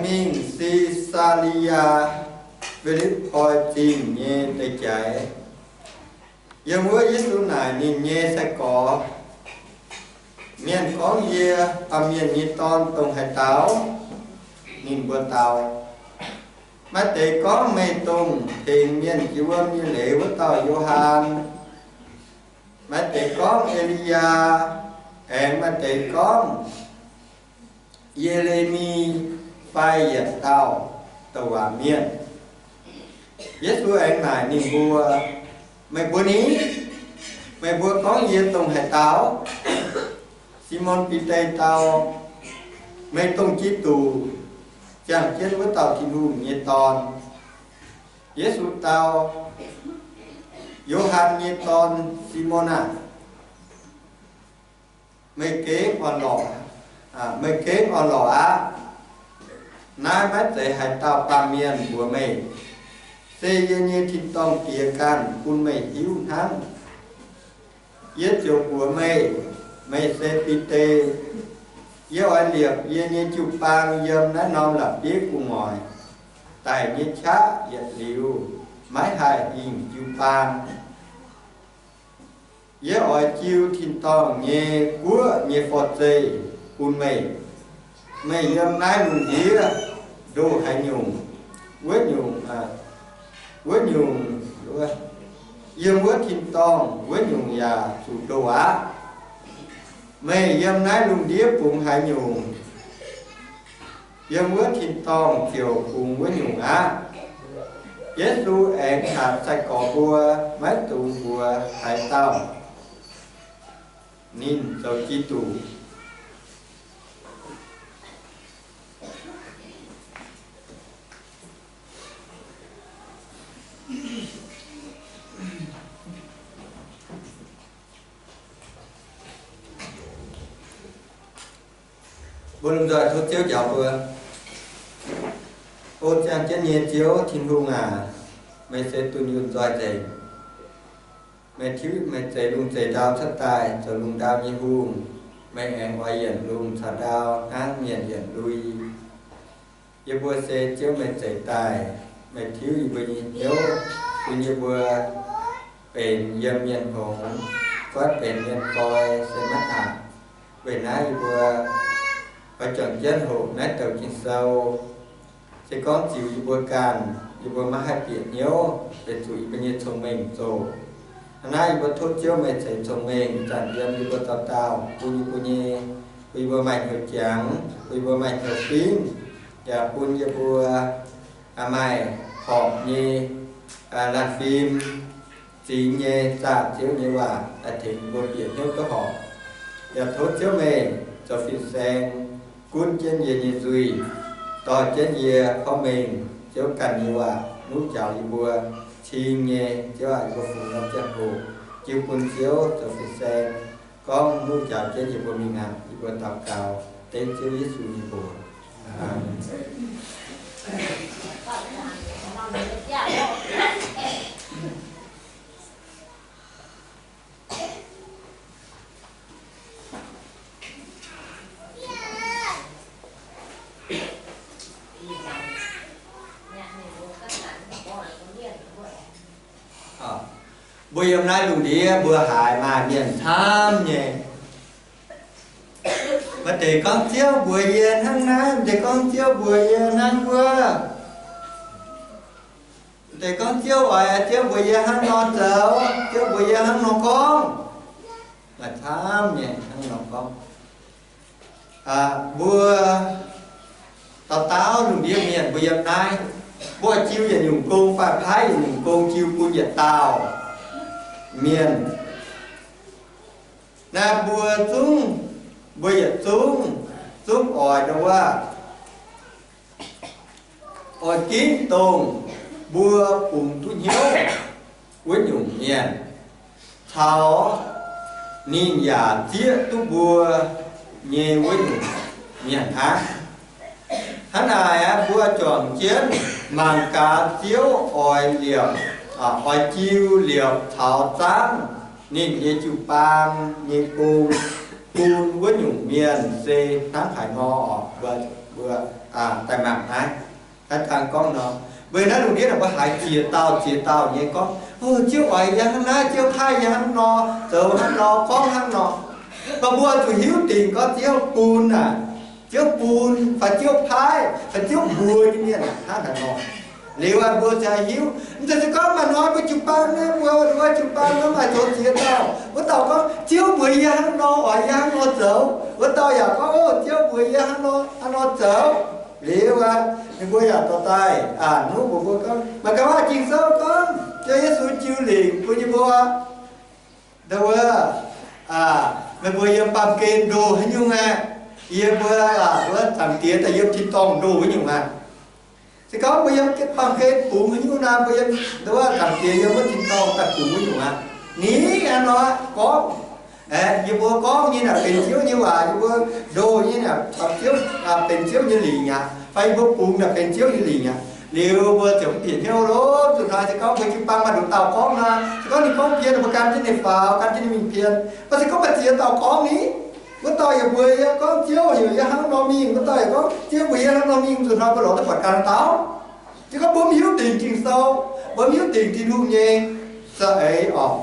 mingh Si^saa^li^yaa Fi^lipv^poi Zingh nyei deic-jaaix. Yiem wuov Yesu naaic ninh nyei sai-gorx, Mienh gorngv yie, Baamh Mienh nyei Dorn, dongh haaix dauh? Ninh mbuo dau, Maaih deix gorngv meih dongh tengx mienh jiex wuom nyei leiz wuov dauh Yo^han. Maaih deix gorngv E^li^yaa, aengx maaih deix gorngv Ye^le^mi fai yietc dauh douc waac mienh. Yesu aengx naaic ninh mbuo, Meih mbuo ni? Meih mbuo gorngv yie dongh haaix dauh? Simon Bide dau, Meih dongh Giduc, ziangh jienv wuov dauh Tin-Hungh nyei Dorn. Yesu dau, Yo^han nyei dorn, Simon aah! Meih gengh orn-lorqc, meih gengh orn-lorqc aqv. Naaiv maiv zeiz haaix dauh baamh mienh mbuox meih, se yie nyei tin-dorngh Diex ganh bun meih hiuv hnangv. Yie ziouc mbuox meih, meih se Bide. Yie oix liepc yie nyei jiu-baang yiem naaiv norm la'bieiv gu'nguaaic. Daic nyei qaqv yietc liuz maiv haih hingh jiu-baang. Yie oix jiu tin-dorngh nyei guoqv nyei forv-zeih bun meih. Meih yiem naaiv lungh ndiev ndoh haaix nyungc, wuov nyungc, wuov nyungc, yiem wuov tin-dorngh wuov nyungc yaac zuqc ndoh aqv. Meih yiem naaiv lungh ndiev bungx haaix nyungc, yiem wuov tin-dorngh ziouc bungx wuov nyungc aqv. Yesu aengx hatc sai-gorx mbuo maiv dungx mbuox haaix dauh ninh zoux Giduc. Mbuo lomh nzoih tov Ziouv njaaux mbuo. O ziangh jienv nyei Ziouv Tin-Hungh aac, meih se dunh yunh nzoih nzengc. Meih tiuv meih zeix lungh zeix ndau cuotv daaih zoux lungh ndau nyei hungh. Meih aengx oix yienc lungh caux ndau hnangv mienh yienc lui. Yie mbuo se Ziouv meih zeix daaih. Meih tiuv yie mbuo nyei hnyouv, bun yie mbuo benx yiem mienh hngongx, guaatv benx mienh nqoi se maiv aqc. Weic naaiv yie mbuo oix juangc jienv hoqc naaiv douc Ging-Sou. Se gorngv ziux yie mbuo ganh, yie mbuo maiv haih bieqc hnyouv benx zuqc yie mbuo nyei cong-mengh zoqc. Hnangv naaiv yie mbuo tov Ziouv meih ceix cong-mengh ih zanc yiem yie mbuo dauh dauh, bun yie mbuo nyei, bun yie mbuo maaih hnyouv jangx, bun yie mbuo maaih hnyouv fingv, yaac bun yie mbuo maaih horpc nyei laanh fim, zingx nyei zaah Ziouv nyei waac daaih tengx yie mbuo bieqc hnyouv duqv horpc. Yaac tov Ziouv meih zoux fin-saeng gunv jienv yie nyei nzuih, dorh jienv yie korv-mengh Ziouv ganh nyei waac nuqv njaaux yie mbuo cing nyei. Ziouv aac, yie mbuo fungx norm ziangh hoc jiu bun Ziouv zoux fin-saeng gorngv nuqv njaaux jienv yie mbuo mingh aqv. Yie mbuo daux gaux dengv Ziouv Yesu nyei mbuox. Aamen. Mbuo yiem naaiv lungh ndiev mbuo haiz maaih mienh camv nyei. Maaih deix gorngv Ziouv mbuox yie hnangv naaiv, maaih deix gorngv Ziouv mbuox yie hnangv wuov. Maaih deix gorngv Ziouv oix, Ziouv mbuox yie hnangv nor zoux, Ziouv mbuox yie hnangv nor gorngv. Maaih camv nyei hnangv nor gorngv. Mbuo dauh dauh lungh ndiev mienh mbuo yiem naaiv, mbuo jiu yietc nyungc gong fai paaiv yietc nyungc gong jiu bun yietc dauh mienh. Naaiv mbuo zungv, mbuo yietc zungv, zungv oix ndau wuov, oix ginv dongh mbuo bungx duqv hnyouv wuov nyungc mienh, caux ninh yaac zieqv duqv mbuo nyei wuov nyungc mienh aqv. Hnangv naaic aeqv, mbuo juangc jienv mangc gaax Ziouv oix liepc, oix jiu liepc caux zaangv ninh nyei jiu-baang nyei gong. bun wuov nyungc mienh se hnangv haaix nor oc. Mbuo, mbuo daaih mangc naaiv, naaiv dangh gorngv nor, mbuo naaiv lungh ndiev naaic mbuo haiz ziex dauh ziex dauh nyei gorngv, Ziouv oix yie hnangv naaiv, Ziouv paaiv yie hnangv nor, zoux hnangv nor, gorngv hnangv nor. Mv baac mbuo zuqc hiuv dingc gorngv Ziouv bun naaic, Ziouv bun fai Ziouv paaiv fai Ziouv mbuox nyei mienh hnangv haaix nor. Liuz aeqv, mbuo ziouc hiuv, mv zeiz se gorngv maaih hnoi mbuo jiu-baang naaiv, mbuo wuov jiu-baang naaiv maaih zoux ziex dauh, wuov dauh gorngv, Ziouv mbuox yie hnangv nor, oix yie hnangv nor zoux. Wuov dauh yaac gorngv, Ov, Ziouv mbuox yie hnangv nor, hnangv nor zoux. Liuz aeqv, ninh mbuo yaac dorh daaih, aa, nuqv mbuox mbuo gorngv, maaih ganh waac Ging-Sou gorngv, Ziouv Yesu jiu lingc bun yie mbuo, ndau wuov, meih mbuo yiem baamh gen ndoh haaix nyungc aqv? Yie mbuo, wuov Zaangc Diex daaih yiem tin-dorngh ndoh wuov nyungc aqv. Se gorngv mbuo yiem baamh gen bungx haaix nyungc naaic, mbuo yiem, ndau wuov Zaangc Diex yiem wuov tin-dorngh daaih bungx wuov nyungc aqv. Ninh hnangv nor gorngv, yie mbuo gorngv nyei naaic benx Ziouv nyei waac, yie mbuo ndoh nyei naaic caux Ziouv, benx Ziouv nyei lingc aqv, fai yie mbuo bungx naaic benx Ziouv nyei lingc aqv. Liuz mbuo ziouc mv bieqc hnyouv lorqc. Zuqc hnoi se gorngv mbuo jiu-baang maaih nduqc dauh gorngv nor, se gorngv ninh gorngv pien, mbuo gan jienv ninh faaux, gan jienv ninh mingh pien. Mv baac se gorngv maaih ziex dauh gorngv ni, wuov dauh yaac mbuox yie gorngv, Ziouv heuc yie hnangv nor mingh, wuov dauh yaac gorngv, Ziouv mbuox yie hnangv nor mingh. Zuqc hnoi mbuo lorz duqv buatc ganh dauh. Se gorngv mbuo mv hiuv dingc Ging-Sou, mbuo mv hiuv dingc Tin-Hungh nyei za'eix oc.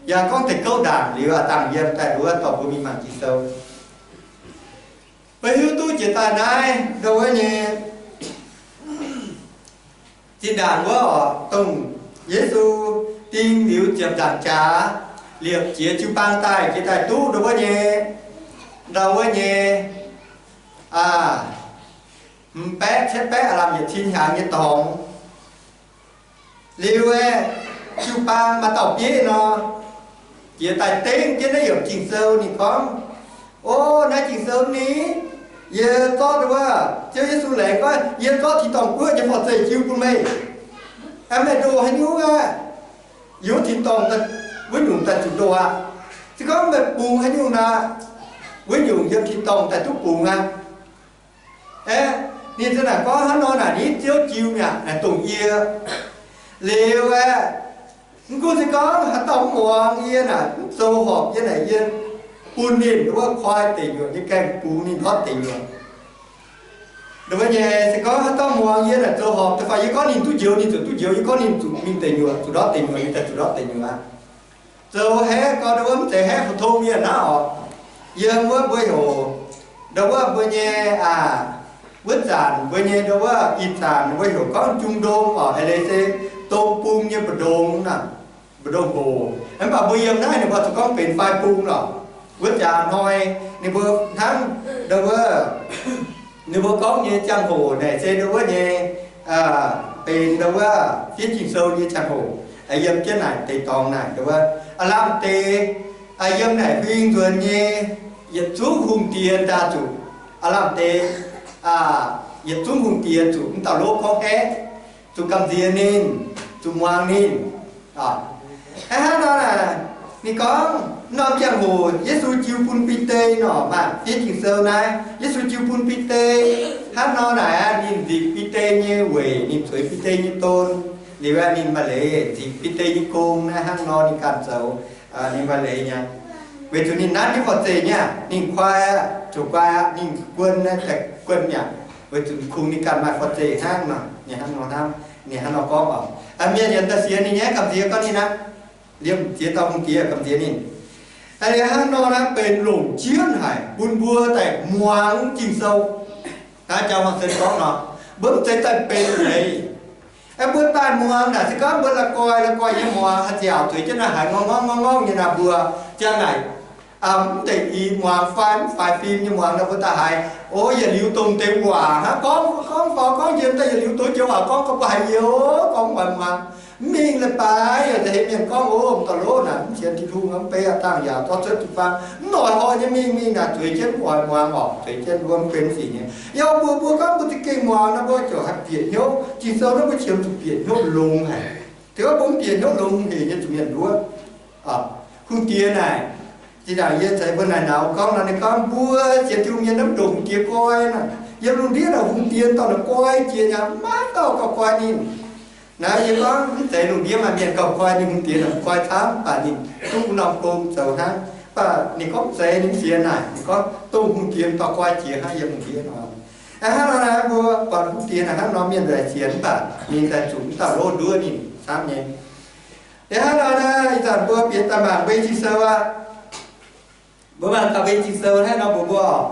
Yaac gorngv deix gouv ndaangc liuz, aa, dangh yiem daaih wuov dorh mbuo mingh mangc Ging-Sou. Mbuo hiuv duqv jiex daaih naaiv ndau wuov nyei zinh ndaangc wuov oc, dongh Yesu ding liuz ziepc nzaangc jaax, liepc jiex jiu-baang daaih, jiex daaih duqv ndau wuov nyei, ndau wuov nyei, aa, hmz baeqv cietv baeqv aav lamh yietc cin hnyangx nyei dorngx. Liuz aeqv, jiu-baang maaih dauh bieiv nor, jiex daaih dengv jienv naaiv yiemc Ging-Sou. Ninh gorngv, O, naaiv Ging-Sou ni, yie zorqv ndau wuov Ziouv Yesu laengz gorngv, Yie zorqv tin-dorngh guoqv nyei forv-zeih jiu bun meih. Aeqv, meih ndoh haaix nyungc aqv? Yiem wuov tin-dorngh wuov nyungc daaih zuqc ndoh aqv. Se gorngv meih bungx haaix nyungc naaic, wuov nyungc yiem tin-dorngh daaih duqv bungx aqv. Aeqv, ninh za'naaic gorngv hnangv nor naaic, Ni Ziouv jiu mi'aqv, naaic dongh yie. Liuz aeqv, mv gunv se gorngv haaix dauh mv muangx yie naaic, mv zoux horpc yie naaic, yie bun ninh ndau wuov koi deic nyuoqc nyei gaengh bungx ninh ndortv deic nyuoqc. Ndau wuov nyei, se gorngv haaix dauh muangx yie naaic zoux horpc deix fai, yie gorngv ninh duqv njoux, ninh ziouc duqv njoux. Yie gorngv ninh zuqc mingh deic nyuoqc, zuqc ndortv deic nyuoqc, ninh daaih zuqc ndortv deic nyuoqc aqv. Zoux haeqv gau, ndau wuov mv zeiz haeqv phou tong mienh naaiv oc. Yiem wuov mbuo heuc, ndau wuov mbuo nyei, aa, wuov zanc mbuo nyei ndau wuov ih zanc mbuo heuc gorngv jung ndong oc, eix leiz se dong bung nyei mbu'ndongx naaic, mbu'ndongx hoc. Mv baac mbuo yiem naaiv ninh mbuo zuqc gorngv benx fai bung lorqc. Wuov jaax hnoi ninh mbuo hnangv ndau wuov, ninh mbuo gorngv nyei ziangh hoc naaic se ndau wuov nyei, benx ndau wuov fiev Ging-Sou nyei ziangh hoc, yiem jienv naaic deix dorngx naaic ndau wuov, aav lamh deix, yiem naaic huing nzuonx nyei, yietc zungv hungh diex daaih zuqc, aav lamh deix, yietc zungv hungh diex zuqc mv dauh lov gorngv aeqv, zuqc gamh nziex ninh, zuqc muangx ninh. Hnangv nor naaic, ninh gorngv norm ziangh hoc Yesu jiu bun Bide nor, maaih fiev Ging-Sou naaiv, Yesu jiu bun Bide. Hnangv nor naaic, ninh nzipc Bide nyei weic, ninh zueiz Bide nyei don. Liuz aeqv, ninh maaih leiz nzipc Bide nyei gong naaiv hnangv nor ninh ganh zoux, ninh maaih leiz nyei. Weic zuqc ninh nanv nyei forv-zeih nyei aqv, ninh koi aqv, zuqc guai aqv, ninh guon, guon mi'aqv. Weic zuqc kungx ninh ganh maaih forv-zeih hnangv nor, ninh hnangv nor hnamv, ninh hnangv nor gorngv oc. Mienh yaac daaih sienx ninh nyei, gamh nziex gorngv ninh aqv. Liemh ziex dauh hungh diex gamh nziex ninh. Hnangv nor naaiv benx longc jienv haic bun mbuo daaih muangx Ging-Sou. Naaiv jauv Mangc Sen gorngv nor, mbuo mv zeiz daaih benx leiz. Aeqv, mbuo daaih muangx naaic se gorngv mbuo la'guaih la'guaih nyei muangx, haaix ziangh zueiz jienv naaiv haiz ngorngv ngorngv ngorngv nyei naaic mbuo ziangh naaic, mv deix i muangx fai mv faix fim nyei muangx nor mbuo daaih haiz, o, yietc liuz dongh deix waac hnangv, gorngv gorngv faaux gorngv njien daaih yietc liuz dongh joux waac gorngv gorngv mbuo haiz youz, gorngv mv oix muangx. Mv mingh leiz-baaix yaac da'heix mienh gorngv, o, m'dauh lov naaic mv sienx Tin-Hungh, mv beiv aqv, dangh yaac zorqv cuotv jiu-baang, mv noic horh nyei mingh, mingh naaic zueiz jienv mv oix muangx orqc, zueiz jienv mbuo mv benx sic nyei. Yaac mbuo, mbuo gorngv mbuo za'gengh muangx nor mbuo ziouc haih bieqc hnyouv. Ging-Sou naaiv mbuo qiemx zuqc bieqc hnyouv longx haic. Deix wuov mbuo mv bieqc hnyouv longx hec nyei zuqc mienh nduov. Hungh diex naaic, zinh ndaangc yie ceix mbuo naaic naux gorngv nor, ninh gorngv mbuo sienx Tin-Hungh nyei naaiv mv ndongc hungh diex koi nor. Yiem lungh ndiev naaic hungh diex dorh naaic koi jiex nyei, maiv dauh gauh koi ninh. Naaiv yie gorngv mv zeiz lungh ndiev maaih mienh gauh koi ninh, hungh diex naaic koi camv, mv baac ninh duqv norm gong zoux hnangv. baac ninh gorngv zeiz ninh sienx naaic, ninh gorngv dongh hungh diex dauh guai jiex hnangv yiem ndiev nor. Hnangv nor naaic mbuo buatc hungh diex naaic hnangv nor mienh nzaic sienx, mv baac ninh daaih zuqc mv dauh lov nduov ninh camv nyei. Hnangv nor naaic ih zanc mbuo bieqc daaih mangc mbuo Ging-Sou aqv. Mbuo mangc taux mbuo Ging-Sou hnangv nor mbuox mbuo oc.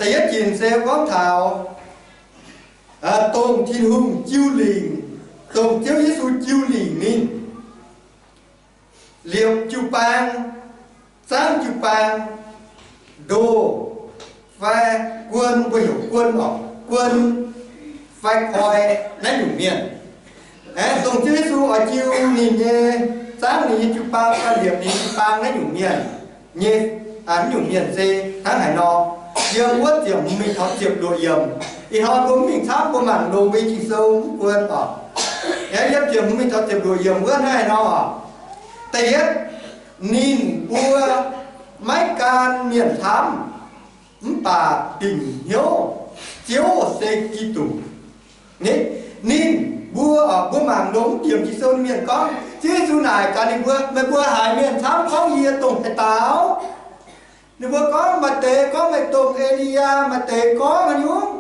Da'yietv ginc se gorngv taux dongh Tin-Hungh jiu lingc, dongh Ziouv Yesu jiu lingc ninh liepc jiu-baang, zaangv jiu-baang, ndoh fai guon, mbuo heuc guon oc, guon fai koi naaiv nyungc mienh. Aeqv, dongh Ziouv Yesu oix jiu ninh nyei, zaangv ninh nyei jiu-baang fai liepc ninh jiu-baang naaiv nyungc mienh nyei, naaiv nyungc mienh se hnangv haaix nor, yiem wuov ziepc hmz mingh taux ziepc luoqc yiemc. Ih hnoi mbuo mv mingh camv, mbuo mangc longx mbuo Ging-Sou mv guon oc. Aeqv, yiem ziepc hmz mingh taux ziepc luoqc yiemc wuov hnangv haaix nor oc. Da'yietv, ninh mbuo maiv gan mienh camv, mv baac dingc hnyouv Ziouv se Giduc. Ninh, mbuo, mbuo mangc longx diemc Ging-Sou mienh gorngv, Ziouv Yesu naaic gaax ninh mbuo, meih mbuo haiz mienh camv gorngv yie dongh haaix dauh? Ninh mbuo gorngv maaih deix gorngv meih dongh E^li^yaa, maaih deix gorngv haaix nyungc,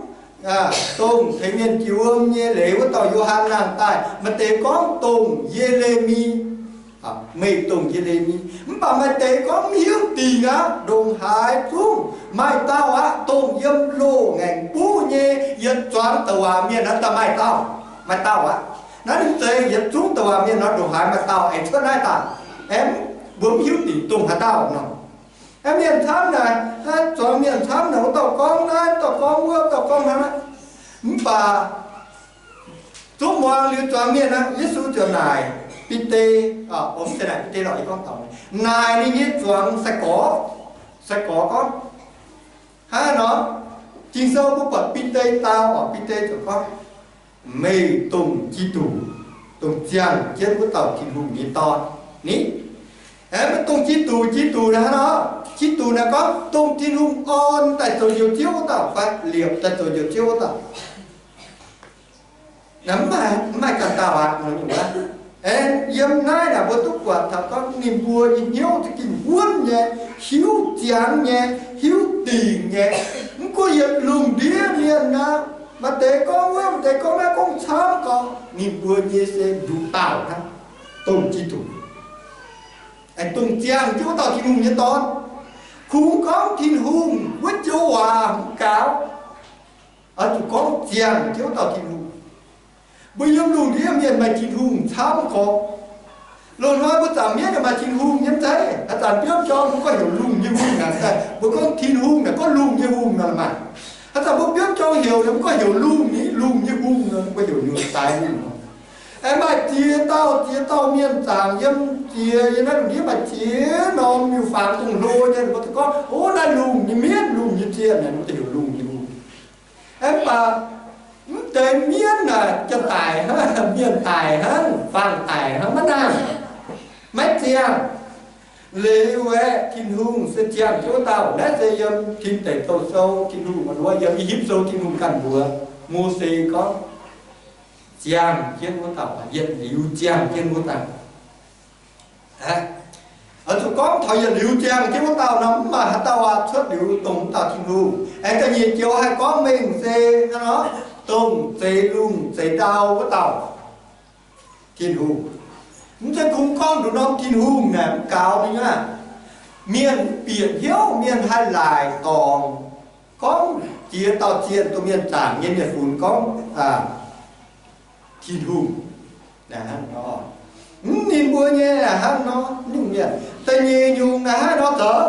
dongh tengx mienh jiex wuom nyei leiz wuov dauh Yo^han nangh daaih, maaih deix gorngv dongh Ye^le^mi. Meih dongh Ye^le^mi. Mv baac maaih deix gorngv mv hiuv dingc aqv, ndongc haaix zungv maaih dauh aqv, dongh yiem loz-ngaengc buv nyei yietc zuangx douc waac mienh naaiv daaih maaih dauh, maaih dauh aqv. Naaiv ninh zeiz yietc zungv douc waac mienh nor ndongc haaix maaih dauh aengx cuotv naaiv daaih. Aeqv, mbuo mv hiuv dingc dongh haaix dauh nor. Aeqv, mienh camv naaic, zuangx mienh camv naaic, wuov dauh gorngv naaiv, dauh gorngv wuov, dauh gorngv hnangv naaiv. Mv baac zungv muangx liuz zuangx mienh aqv, Yesu ziouc naaic Bide, mv zeiz naaic Bide lorqc, yie gorngv taux naaic ninh nyei zuangx sai-gorx, sai-gorx gorngv, hnangv nor, Ging-Sou mbuo buatc Bide dau oc, Bide ziouc gorngv, meih dongh Giduc, dongh ziangh jienv wuov dauh Tin-Hungh nyei Dorn. Ni, aeqv, meih dongh Giduc, Giduc naaic hnangv nor, Giduc naaic gorngv dongh Tin-Hungh orn daaih zoux njoux Ziouv wuov dauh fai liepc daaih zoux njoux Ziouv wuov dauh. Naaiv mv maaih, mv maaih ganh dauh aqv. Aeqv, yiem naaiv naaic mbuo duqv buatc taux gorngv ninh mbuo nyei hnyouv za'gengh wuonv nyei, hiuv ziangx nyei, hiuv dingc nyei. Mv gunv yietc lungh ndiev mienh aqv, maaih deix gorngv wuov, maaih deix gorngv naaiv, gorngv camv gorngv, ninh mbuo nyei se nduqc dauh hnangv, dongh Giduc, aengx dongh ziangh jienv wuov dauh Tin-Hungh nyei Dorn. Kungx gorngv Tin-Hungh wuov joux waac mv gaux, oix zuqc gorngv ziangh jienv wuov dauh Tin-Hungh. Mbuo yiem lungh ndiev mienh maaih Tin-Hungh camv gorqv. Loz-hnoi mbuo zanc mienv yaac maaih Tin-Hungh nyei mv zeiz? Haaix zanc biomv jorng mbuo gorngv heuc lungh nyei hungh naaic, mbuo gorngv Tin-Hungh naaic gorngv lungh nyei hungh nor maaih. Haaix zanc mbuo biomv jorng heuc, mbuo gorngv heuc lungh ni, lungh nyei hungh nor, mbuo heuc nyungc daaix lungh nor. Aengx maaih ziex dauh ziex dauh mienh zaangc yiem ziex, yiem naaiv lungh ndiev maaih ziex norm miuc-fangx dongh hlo nyei, mbuo gorngv, o, naaiv lungh nyei mienv, lungh nyei zienh naaic, mbuo heuc lungh nyei hungh. Mv baac mv deix mienv naaic, janx-daic hnangv, mienh daic hnangv, faang-daic hnangv, maiv nangh, maiv ziangh. Liuz aeqv, Tin-Hungh se ziangh jienv wuov dauh. Naaiv se yiem Tin Deic Douh Sou Tin-Hungh, wuov yiem I^yipv Sou Tin-Hungh ganh mbuox Mose gorngv, ziangh jienv wuov dauh, yietc liuz ziangh jienv wuov dauh. Oix zuqc gorngv taux yietc liuz ziangh jienv wuov dauh nor, mv maaih haaix dauh aqv cuotv liuz dongh wuov dauh Tin-Hungh. Aengx da'nyeic joux haih gorngv mengh se hnangv nor, dongh zeix lungh zeix ndau wuov dauh Tin-Hungh. Mv zeiz kungx gorngv nduqc norm Tin-Hungh naaic mv gaux nyei aqv. Mienh mv bieqc hnyouv, mienh haih laaic dorngc gorngv jiex dauh zienh, dongh mienh zaangc nyei mienh funx gorngv Tin-Hungh. Mv, ninh mbuo nyei hnangv nor nyungc mienh. Da'nyeic nyungc naaic hnangv nor zoux,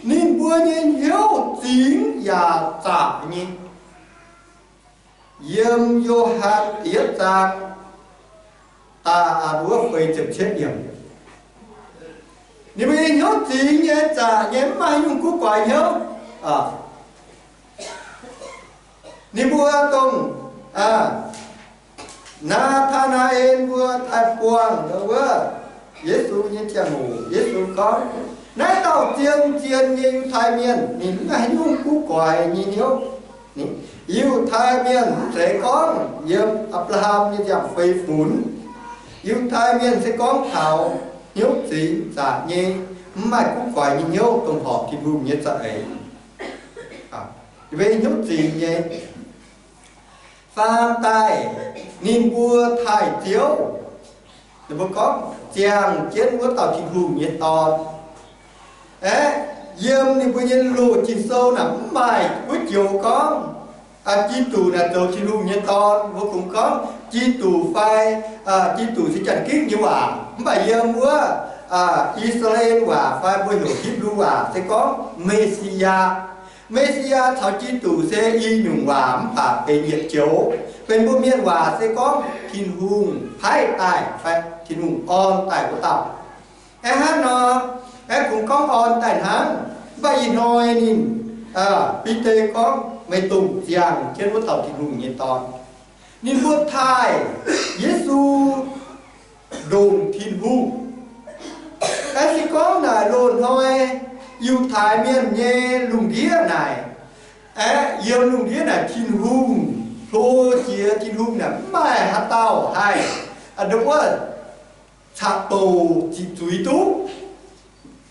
ninh mbuo nyei hnyouv zingx yaac zaqc nyei. Yiem Yo^han da'yietv zaang da'luoqc feix ziepc cietv yiemc, ninh mbuo nyei hnyouv zingx nyei, zaqc nyei, mv maaih haaix nyungc guv guaix hnyouv. Ninh mbuo dongh Naa^taa^naa^en mbuo daaih buangh wuov Yesu nyei ziangh hoc, Yesu gorngv, naaiv dauh zien-zien nyei Yiutai Mienh, ninh mv maaih haaix nyungc guv guaix nyei hnyouv. Yiutai Mienh mv zeiz gorngv yiem Apc^laa^ham nyei nziaamv-fei funx. Yiutai Mienh se gorngv taux hnyouv zingx zaqc nyei, mv maaih guv goix nyei hnyouv dongh horpc Tin-Hungh nyei za'eix. Ninh mbuo hnyouv zingx nyei. Faam daaih ninh mbuo taaih Ziouv, ninh mbuo gorngv ziangh jienv wuov dauh Tin-Hungh nyei Dorn. Aeqv, yiem ninh mbuo nyei loz-ging-sou naaic mv maaih wuov joux gorngv Giduc naaic zoux Tin-Hungh nyei Dorn. Mbuo kungx gorngv Giduc fai Giduc se Janx-Gikc nyei waac, mv baac yiem wuov I^saa^laa^en waac fai mbuo heuc Hipv^lu waac se gorngv Me^si^yaa. Me^si^yaa caux Giduc se i nyungc waac mv baac benx yietc joux. Benx mbuo mienh waac se gorngv Tin-Hungh paaiv daaih fai Tin-Hungh orn daaih wuov dauh. Aeqv, hnangv nor, aeqv, kungx gorngv orn daaih hnangv, mv baac ih hnoi ninh, Bide gorngv meih dongh ziangh jienv wuov dauh Tin-Hungh nyei Dorn. Ninh mbuo taaih Yesu ndongc Tin-Hungh. Aeqv, se gorngv naaic loz-hnoi Yiutai Mienh nyei lungh ndiev naaic, aeqv, yiem lungh ndiev naaic Tin-Hungh hlo jiex. Tin-Hungh naaic mv maaih haaix dauh haih, a'ndongh wuov, caqv-bouc ziqc zuiz duqv.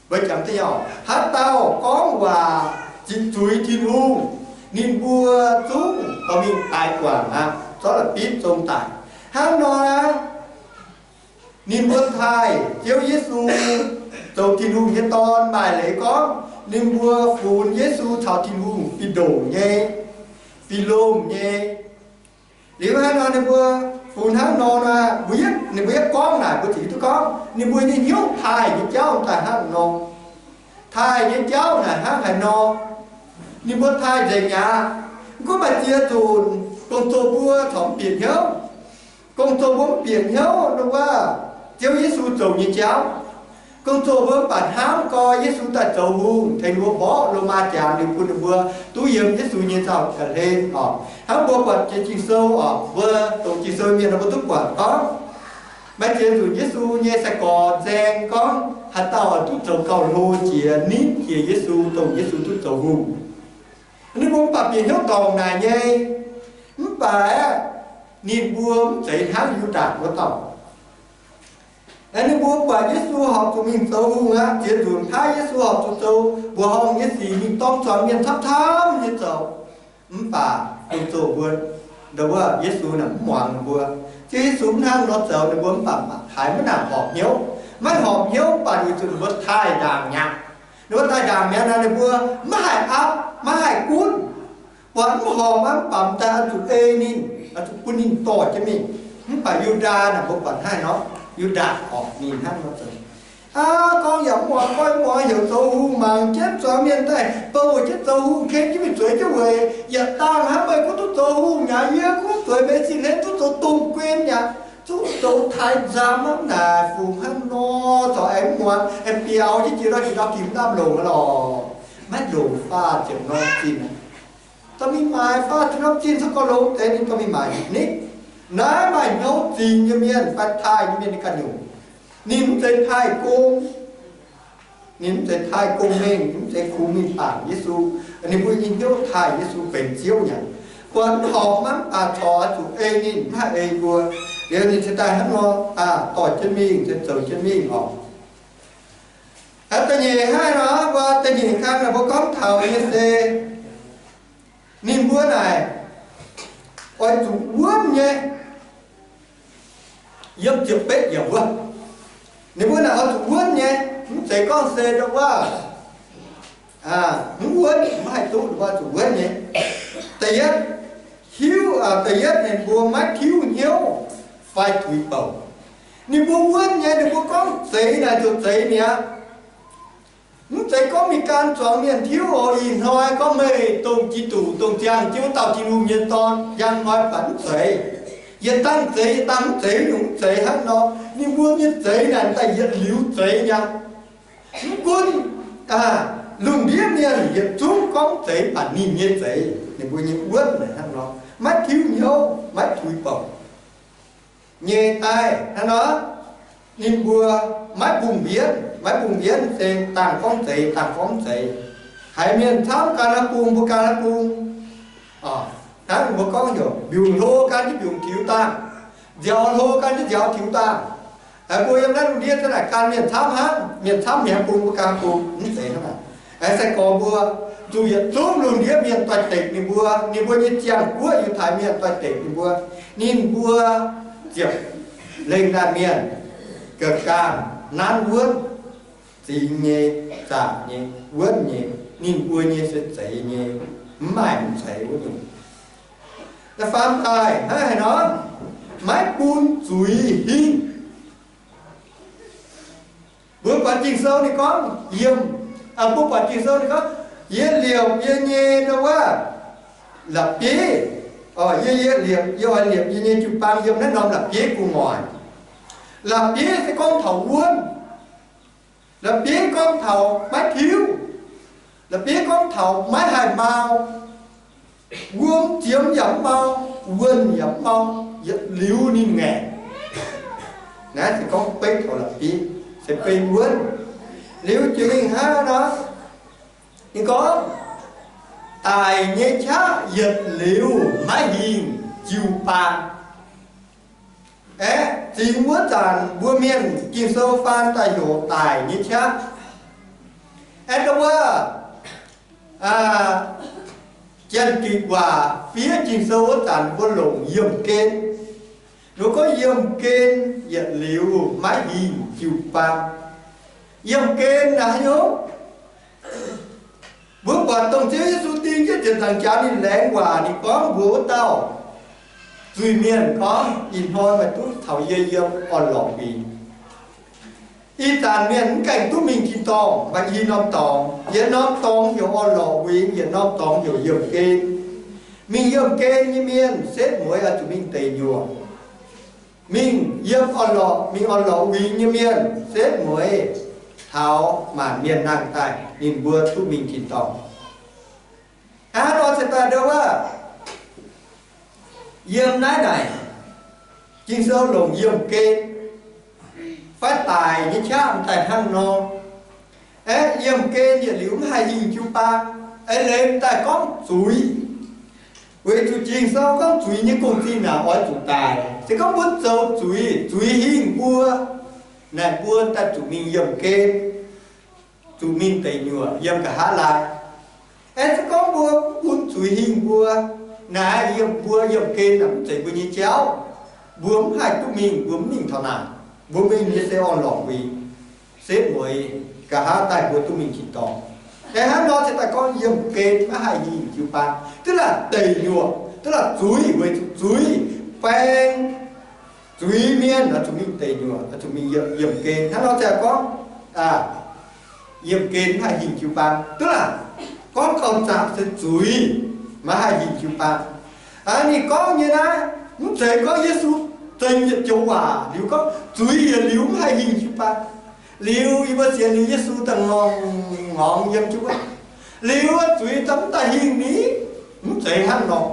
Mbuo jangx da'nyauv, haaix dauh gorngv waac ziqc zuiz Tin-Hungh, ninh mbuo zungv dorh mingh daix guangc aqv, zorqv la'bitv zong daic. Hnangv nor, ninh mbuo taaih Ziouv Yesu zoux Tin-Hungh nyei Dorn maaih leiz gorngv ninh mbuo funx Yesu caux Tin-Hungh fih ndongc nyei, fih lomh nyei. Liuz hnangv nor ninh mbuo funx hnangv nor nor, mbuo yietv, ninh mbuo yietv gorngv naaic mbuo ziouc hiuv duqv gorngv ninh mbuo nyei hnyouv taaih nyei jauv daaih hnangv nor. Taaih nyei jauv naaic hnangv haaix nor? Ninh mbuo taaih nzengc mi'aqv. Mv gunv maaih ziex nzunc gong-zoh mbuo corc mv bieqc hnyouv. Gong-zoh mbuo mv bieqc hnyouv ndongc wuov Ziouv Yesu zoux nyei jauv. Gong-zoh mbuo mv baac hnamv gorx Yesu daaih zoux hungh tengx ninh mbuo mborqv Lomaa jangx liuz bun ninh mbuo duqv yiem Yesu nyei nzauh ga'hlen oc. Hnangv mbuo buatc jiex Ging-Sou oc, mbuo dongh Ging-Sou mienh nor mbuo duqv buatc gorngv, maaih ziex nzunc Yesu nyei sai-gorx nzaeng gorngv haaix dauh oix duqv zoux gauh hlo jiex nitv jiex Yesu, dongh Yesu duqv zoux hungh. Ninh mbuo mv baac bieqc hnyouv dorngc naaic nyei, mv baac aeqv, ninh mbuo mv zeiz hnangv Yu^ndaatc wuov dauh. Aeqv, ninh mbuo buatc Yesu horpc zuqc mingh zoux hungh aqv, ziex nzunc paaiv Yesu horpc zuqc zoux mbuoqc horngh nyei sic mingh dorng zuangx mienh camv-camv nyei zoux. Mv baac gong-zoh mbuo, ndongc wuov Yesu naaic mv muangx ninh mbuo. Ziouv Yesu mv hnangv nor zoux, ninh mbuo mv baac haiz maiv nangc horpc hnyouv. Maiv horpc hnyouv mv baac weic zuqc ninh mbuo taaih ndaangc mi'aqv. Ninh mbuo taaih ndaangc mi'aqv nor, ninh mbuo maiv haih aapv, maiv haih gunv. Buatc mv horpc aqv, mv baac m'daaih oix zuqc ei ninh, oix zuqc bun ninh dorh jienv mingh. Mv baac Yu^ndaa naaic mbuo buatc hnangv nor, Yu^ndaa horpc ninh hnangv nor zoux. Aav, gorngv yaac mv muangx, gorngv mv muangx, heuc zoux hungh mangc jienv zuangx mienh daaih bouh jienv zoux hungh, ken jienv mingh zueiz jienv weic yietc dangh hnangv, meih gunv duqv zoux hungh mi'aqv, yie gunv zueiz meih sin hlen duqv zoux domh guen mi'aqv, zuqv zoux taaix nzam hnangv naaic, fungx hnangv nor, corc aengx mv muangx, aengx biaux jienv jiex ndau jiex ndau, gingx mv lamh longc lorqc. Maiv longc faah ziepc norm zinh aqv. Dorh mingh maaic faah ziepc norm zinh, se gorngv longx deix ninh dorh mingh maaic nyei. Naaiv maaih hnyouv zingx nyei mienh fai taaih nyei mienh ninh ganh nyungc. Ninh mv zeiz taaih gong. Ninh mv zeiz taaih gong mengh, ninh mv zeiz kungx mingh bangc Yesu. Ninh mbuo nyei hnyouv taaih Yesu benx Ziouv nyei. Buatc mv horpc maiv baac corc oix zuqc ei ninh, mv haih ei mbuo. Liuz ninh ziouc daaih hnangv nor, dorh jienv mingh, zoux jienv mingh oc. Da'nyeic hnangv nor, mbuo da'nyeic kang naaic mbuo gorngv taux nyei se, ninh mbuo naaic oix zuqc wuonv nyei. Yiem ziepc betv yiemc wuov, ninh mbuo naaic oix zuqc wuonv nyei. Mv zeiz gorngv se ndongc wuov, mv wuonv mv haih duqv, ninh mbuo oix zuqc wuonv nyei. Da'yietv, hiuv, da'yietv ninh mbuo maiv tiuv hnyouv fai tuix bouc. Ninh mbuo wuonv nyei, ninh mbuo gorngv zeix naaic ziouc zeix mi'aqv. Mv zeiz gorngv mingh gan zuangx mienh tiuv oc. Ih hnoi gorngv meih dongh Giduc, dongh ziangh jienv wuov dauh Tin-Hungh nyei Dorn, njang hnoi baac mv zeiz. Yietc dangh zeix yietc dangh mv zeiz, nyungc mv zeiz hnangv nor. Ninh mbuo nyei zeix naaic daaih yietc liuz zeix nyei. Mv gunv lungh ndiev mienh yietc zungv gorngv zeix baac ninh nyei zeix, ninh mbuo nyei wuonv naaic hnangv nor, maiv tiuv hnyouv, maiv tuix bouc nyei daaih hnangv nor. Ninh mbuo maiv bungx mbienv, maiv bungx mbienv se dangh gorngv zeix, dangh gorngv zeix. Haiz mienh camv gan naaiv bung, mbuo gan naaiv bung. Hnangv mbuo gorngv heuc mbiungc hlo gan jienv mbiungc tiux dangh, nziaaux hlo gan jienv nziaaux tiux dangh. Mbuo yiem naaiv lungh ndiev za'naaic gan mienh camv hnangv, mienh camv mienh bung mbuo gan bung, mv zeiz hnangv naaic. Aengx sai-gorx mbuo zuqc yietc zungv lungh ndiev mienh doix-dekc ninh mbuo, ninh mbuo nyei ziangh guoqv Yiutai mienh doix-dekc ninh mbuo, ninh mbuo ziepc lengh daaih mienh ga'ganh nanv wuonv, zingx nyei, zaangc nyei, wuonv nyei, ninh mbuo nyei se zeiz nyei, mv maaih mv zeiz wuov nyungc. Da'faam daaih hnangv haaix nor, maiv bun zuiz hingh. Mbuo buatc Ging-Sou ninh gorngv yiem, mbuo buatc Ging-Sou ninh gorngv, yie liepc yie nyei ndo wuov la'bieiv, yie, yie liepc, yie oix liepc yie nyei jiu-baang yiem naaiv norm la'bieiv gu'nguaaic. La'bieiv se gorngv taux wuonv. La'bieiv gorngv taux maiv tiuv. La'bieiv gorngv taux maiv haih mau. Wuom ziemx yaac mv mau, wuonh yaac mv mau, yietc liuz ninh ngaengc. Naaiv se gorngv beiv taux la'bieiv, se beiv wuonv. Liuz jiex mingh hnangv nor, ninh gorngv, daic nyei qaqv yietc liuz maiv hingh jiu-baang. Aeqv, zingx wuov zanc mbuo mienh Ging-Sou faan daaih heuc daic nyei qaqv. Aeqv, ndau wuov Janx-Gikc waac fiev Ging-Sou wuov zanc mbuo longc yiemh gen. Ninh gorngv yiemh gen yietc liuz maiv hingh jiu-baang. Yiemh gen naaiv haaix nyungc? Mbuo buatc dongh Ziouv Yesu ding jienv ziepc nzaangc jaax ninh laengz waac, ninh gorngv mbuox wuov dauh zuiz-mienh gorngv, ih hnoi meih duqv caux yie yiem orn-lorqc huingx. Ih zanc mienh mv gaengh duqv mingh tin-dorngh, maaih i norm dorngx. Yietc norm dorngx heuc orn-lorqc huingx, yietc norm dorngx heuc yiemh gen. Mingh yiemh gen nyei mienh setv mueiz oix zuqc mingh deic nyuoqc. Mingh yiem orn-lorqc, mingh orn-lorqc huingx nyei mienh setv mueiz taux maanc mienh nangh daaih ninh mbuo duqv mingh tin-dorngh. Hnangv nor se daaih ndo wuov, yiem naaiv naaic, Ging-Sou longc yiemh gen fai daic nyei qaqv daaih hnangv nor. Aeqv, yiemh gen yietc liuz mv haih hingh jiu-baang. Eix leiz daaih gorngv zuiz. Weic zuqc Ging-Sou gorngv zuiz nyei gong-zinh naaic oix zuqc daic. Se gorngv mbuo zoux zuiz, zuiz hingh mbuo, naaic mbuo daaih zuqc mingh yiemh gen, zuqc mingh deic nyuoqc yiem nqa'haav laai. Aeqv, se gorngv mbuo bun zuiz hingh mbuo, naaic yiem mbuo yiemh gen naaic mv zeiz mbuo nyei jauv. Mbuo mv haih duqv mingh, mbuo mv mingh taux naaic. Mbuo mingh nyei se orn-lorqc huingx, setv mueiz nqa'haav daaih mbuo duqv mingh tin-dorngh. Aeqv, hnangv nor se daaih gorngv yiemh gen maiv haih hingh jiu-baang. Duqv laanh deic nyuoqc, duqv laanh zuiz, weic zuqc zuiz baeng zuiz mienh oix zuqc mingh deic nyuoqc, oix zuqc mingh yiemh gen. Hnangv nor se gorngv yiemh gen maiv haih hingh jiu-baang. Duqv laanh gorngv gauh zaangc se zuiz maiv haih hingh jiu-baang. Ninh gorngv nyei naaiv, mv zeiz gorngv Yesu zengx yietc joux waac liuz gorngv zuiz yietc liuz mv haih hingh jiu-baang. Liuz yie mbuo sienx liuz Yesu daaih ngorngh ngorngx yiem jiu-baang, liuz zuiz daaih mv daaih hingh ni. Mv zeiz hnangv nor.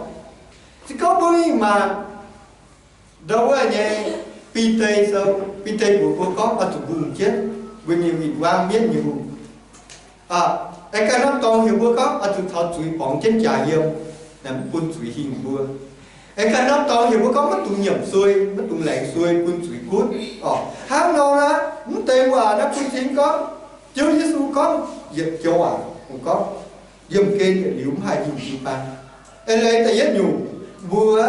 Se gorngv mbuo mingh mangc ndau wuov nyei Bide sou, Bide mbuox mbuo gorngv oix zuqc mbungh jienv mbuo nyei win-wangv mienv nyei hungh. Aengx ganh norm dorngx heuc mbuo gorngv oix zuqc caux zuiz borngz jienv jaax yiem, mv bun zuiz hingh mbuo. Aengx ganh norm dorngx heuc mbuo gorngv maiv dungx nyiemc suei, maiv dungx laengz suei bun zuiz gunv. Hnangv nor naaiv, mv deix waac naaiv bun cing gorngv, Ziouv Yesu gorngv yietc joux waac, gorngv yiemh gen yietc liuz mv haih hingh jiu-baang. Eix leiz da'yietv nyungc, mbuo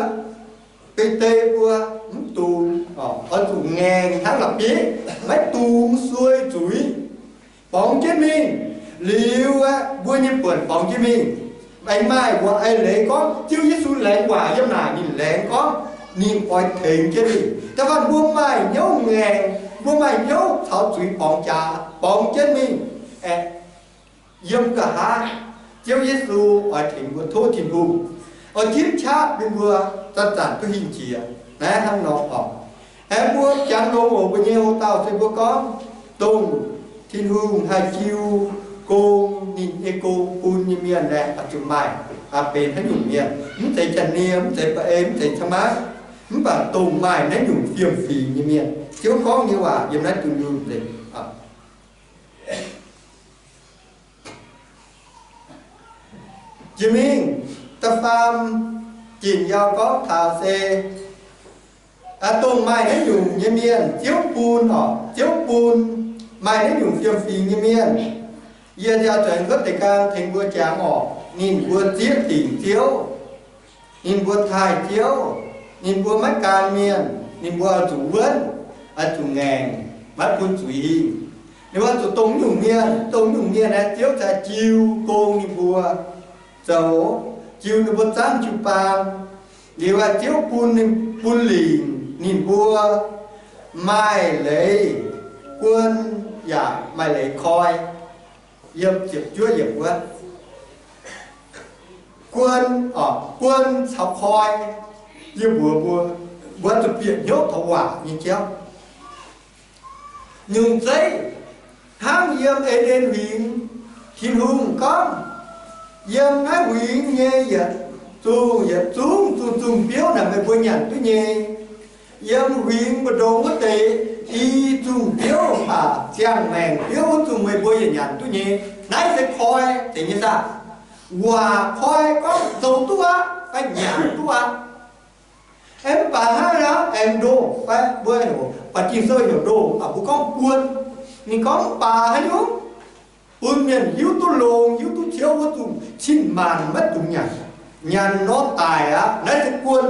Bide mbuo mv dungx, oix zuqc ngaengc hnangv la'bieiv, maiv dungx suei zuiz, borngz jienv mingh. Liuz aeqv, mbuo nyei buonc borngz jienv mingh. Aengx maaih wuov eix leiz gorngv Ziouv Yesu laengz waac yiem naaic ninh laengz gorngv ninh oix tengx jienv mingh. Da'faanh mbuo maaih hnyouv ngaengc, mbuo maaih hnyouv caux zuiz borngz jaax, borngz jienv mingh. Aeqv, yiem nqa'haav Ziouv Yesu oix tengx mbuo tov Tin-Hungh, oix zipv qaqv bun mbuo zanc-zanc duqv hingh jiex. Naaiv hnangv nor oc. Aengx mbuo jangx longx oc, mbuo nyei hlo dauh se mbuo gorngv, dongh Tin-Hungh haih jiu gong ninh nyei gong bun nyei mienh aeqv, oix zuqc maaih, benx haaix nyungc mienh, mv zeiz janx-nie, mv zeiz bae, mv zeiz camv maiv, mv baac dongh maaih naaiv nyungc fiem-fingx nyei mienh. Ziouv gorngv nyei waac yiem naaiv dunh yunh nzengc. Jiex mingh da'faam jienh yaac gorngv taux se Dongh maaih naaiv nyungc nyei mienh, Ziouv bun oc, Ziouv bun maaih naaiv nyungc fiem-fingx nyei mienh. Yie nziaaux zuqc aengx cuotv deix gaang tengx mbuo jangx oc. Ninh mbuo zieqv dingc Ziouv, ninh mbuo taaih Ziouv, ninh mbuo maiv gan mienh, ninh mbuo oix zuqc wuonv, oix zuqc ngaengc, maiv bun zuiz hingh. Ninh mbuo zuqc dongh nyungc mienh, dongh nyungc mienh aeqv, Ziouv cingx jiu gong ninh mbuo zoux, jiu ninh mbuo zaangv jiu-baang. Liuz aeqv, Ziouv bun ninh, bun lingc ninh mbuo maaih leiz guon yaac maaih leiz koi. Yiem ziepc juov yiemc wuov, guon, guon caux koi, yie mbuox mbuo, mbuo zuqc bieqc hnyouv taux waac nyei jauv. Nyungc zeiv, hnangv yiem E^nden Huingx, Tin-Hungh gorngv, yiem naaiv huingx nyei yietc zungh, yietc zungv zungh zungh biouv naaic meih mbuo nyanc duqv nyei. Yiem huingx mbu'ndongx wuov deix i zungh biouv, ziangh maengc biouv wuov zungh meih mbuo yietc nyanc duqv nyei. Naaiv se koi deix nyei saah? Waac koi gorngv zoux duqv aqv fai nyanc duqv aqv. Aengx mv baac hnangv naaiv aengx ndoh fai mbuo, baac Ging-Sou heuc ndoh, mv baac mbuo gorngv guon. Ninh gorngv mv baac haaix nyungc, bun mienh hiuv duqv longx, hiuv duqv ciouv wuov zungh cin-maanc maiv dungx nyanc. Nyanc nor daic aqv. Naaiv se guon.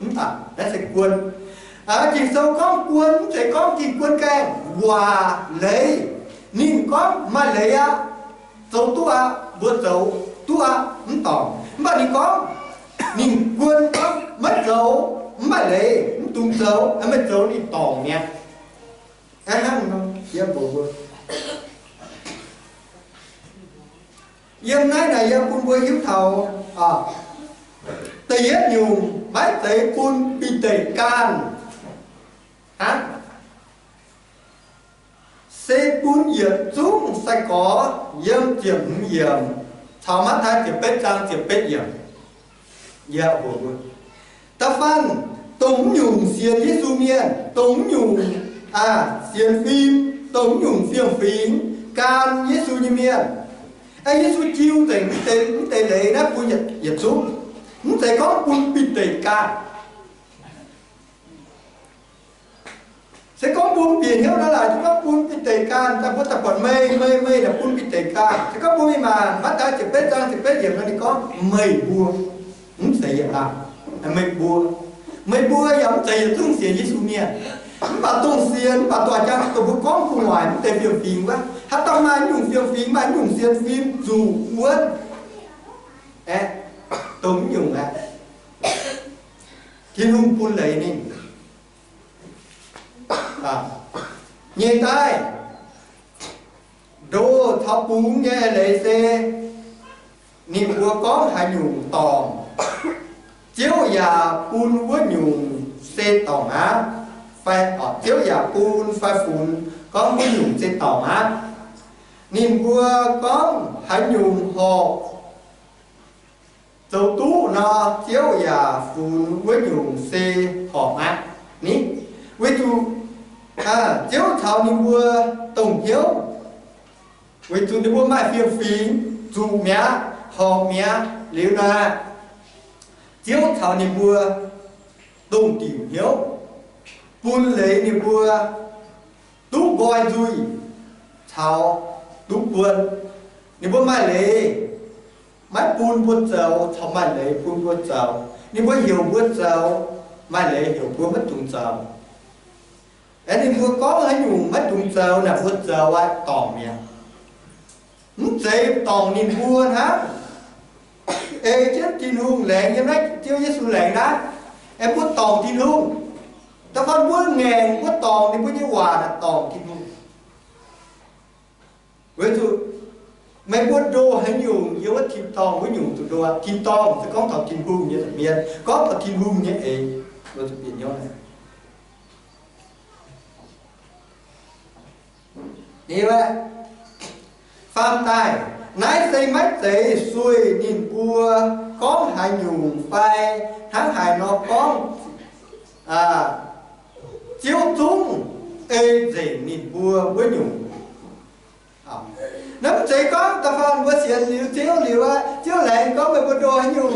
Mv baac naaiv se guon. Ging-Sou gorngv guon mv zeiz gorngv ging guon gaengh, waac leiz. Ninh gorngv maaih leiz aqv, zoux duqv aqv, mbuo zoux duqv aqv, mv dorngc. Mv baac ninh gorngv, ninh guon gorngv maiv zoux, mv maaih leiz, mv dungx zoux, meih zoux ninh dorngc mi'aqv. Hnangv nor, yie mbuox mbuo, yiem naaiv naaic yie bun mbuo hiuv taux, da'yietv nyungc maiv zeiz bun bieqc deic gaanh aqv, se bun yietc zungv sai-gorx. Yiem ziepc hmz yiemc caux Matv^taai ziepc betv zaang ziepc betv yiemc, yie mbuox mbuo, da'faanh dongh mv nyungc sienx Yesu mienh, dongh mv nyungc sienx fim, dongh mv nyungc fiem-fingx, gan Yesu nyei mienh, aengx Yesu jiu nzengc mv deix, mv deix leiz naaiv bun yietc zungv. Mv zeiz gorngv bun bieqc deic gaanh. Se gorngv bun bieqc hnyouv nor laaic, se gorngv bun bieqc deic gaanh, daaih mbuo daaih buatc meih, meih, meih naaic bun bieqc deic gaanh. Se gorngv mbuo mingh mangc Matv^taai ziepc betv zaang ziepc betv yiemc nor, ninh gorngv meih mbuo, mv zeiz yietc laanh, meih mbuo. Meih mbuo yaac mv zeiz yietc zungv sienx Yesu mienh. Mv baac dongh sienx, mv baac doix jang dongh mbuo gorngv gu'nguaaic mv deix fiem-fingx wuov, haaix dauh maaih nyungc fiem-fingx, maaih nyungc sienx fim zuqc wuonv, aeqv, dongh mv nyungc aeqv, Tin-Hungh bun leiz ninh. Nyei daaih, ndoh caux bungx nyei leiz se ninh mbuo gorngv haaix nyungc dorngc, Ziouv yaac bun wuov nyungc se dorngc aqv. Fai Ziouv yaac bun fai funx gorngv wuov nyungc se dorngc aqv. Ninh mbuo gorngv haaix nyungc horpc zoux duqv nor, Ziouv yaac funx wuov nyungc se horpc aqv. Ni, weic zuqc Ziouv caux ninh mbuo dongh hnyouv, weic zuqc ninh mbuo maaih fiem-fingx, zuqc mi'aqv, horpc mi'aqv. Liuz naaic, Ziouv caux ninh mbuo dongh diuc hnyouv, bun leiz ninh mbuo duqv nqoi nzuih caux duqv guon. Ninh mbuo maaih leiz maiv bun mbuo zoux caux maaih leiz bun mbuo zoux. Ninh mbuo heuc mbuo zoux, maaih leiz heuc mbuo maiv dungx zoux. Aengx ninh mbuo gorngv haaix nyungc maiv dungx zoux naaic, mbuo zoux aqv, dorngc mi'aqv. Mv zeiz dorngc ninh mbuo hnangv. Ei jienv Tin-Hungh laengz yiem naaiv, Ziouv Yesu laengz naaiv, aengx mbuo dorngc Tin-Hungh. Da'faanh mbuo ngaengc, mbuo dorngc ninh mbuo nyei waac naaic, dorngc Tin-Hungh. Weic zuqc meih mbuo ndoh haaix nyungc, yiem wuov tin-dorngh wuov nyungc zuqc ndoh. Tin-dorngh se gorngv taux Tin-Hungh nyei nza'hmien, gorngv taux Tin-Hungh nyei eix, mbuo zuqc bieqc hnyouv naaic. Faam daaih, naaiv se maiv zeiz sueih ninh mbuo gorngv haaix nyungc fai hnangv haaix nor gorngv, Ziouv zungv ei nzengc ninh mbuo wuov nyungc. Naaiv mv zeiz gorngv da'faanh mbuo sienx liuz Ziouv liuz aqv, Ziouv laengz gorngv meih mbuo ndoh haaix nyungc,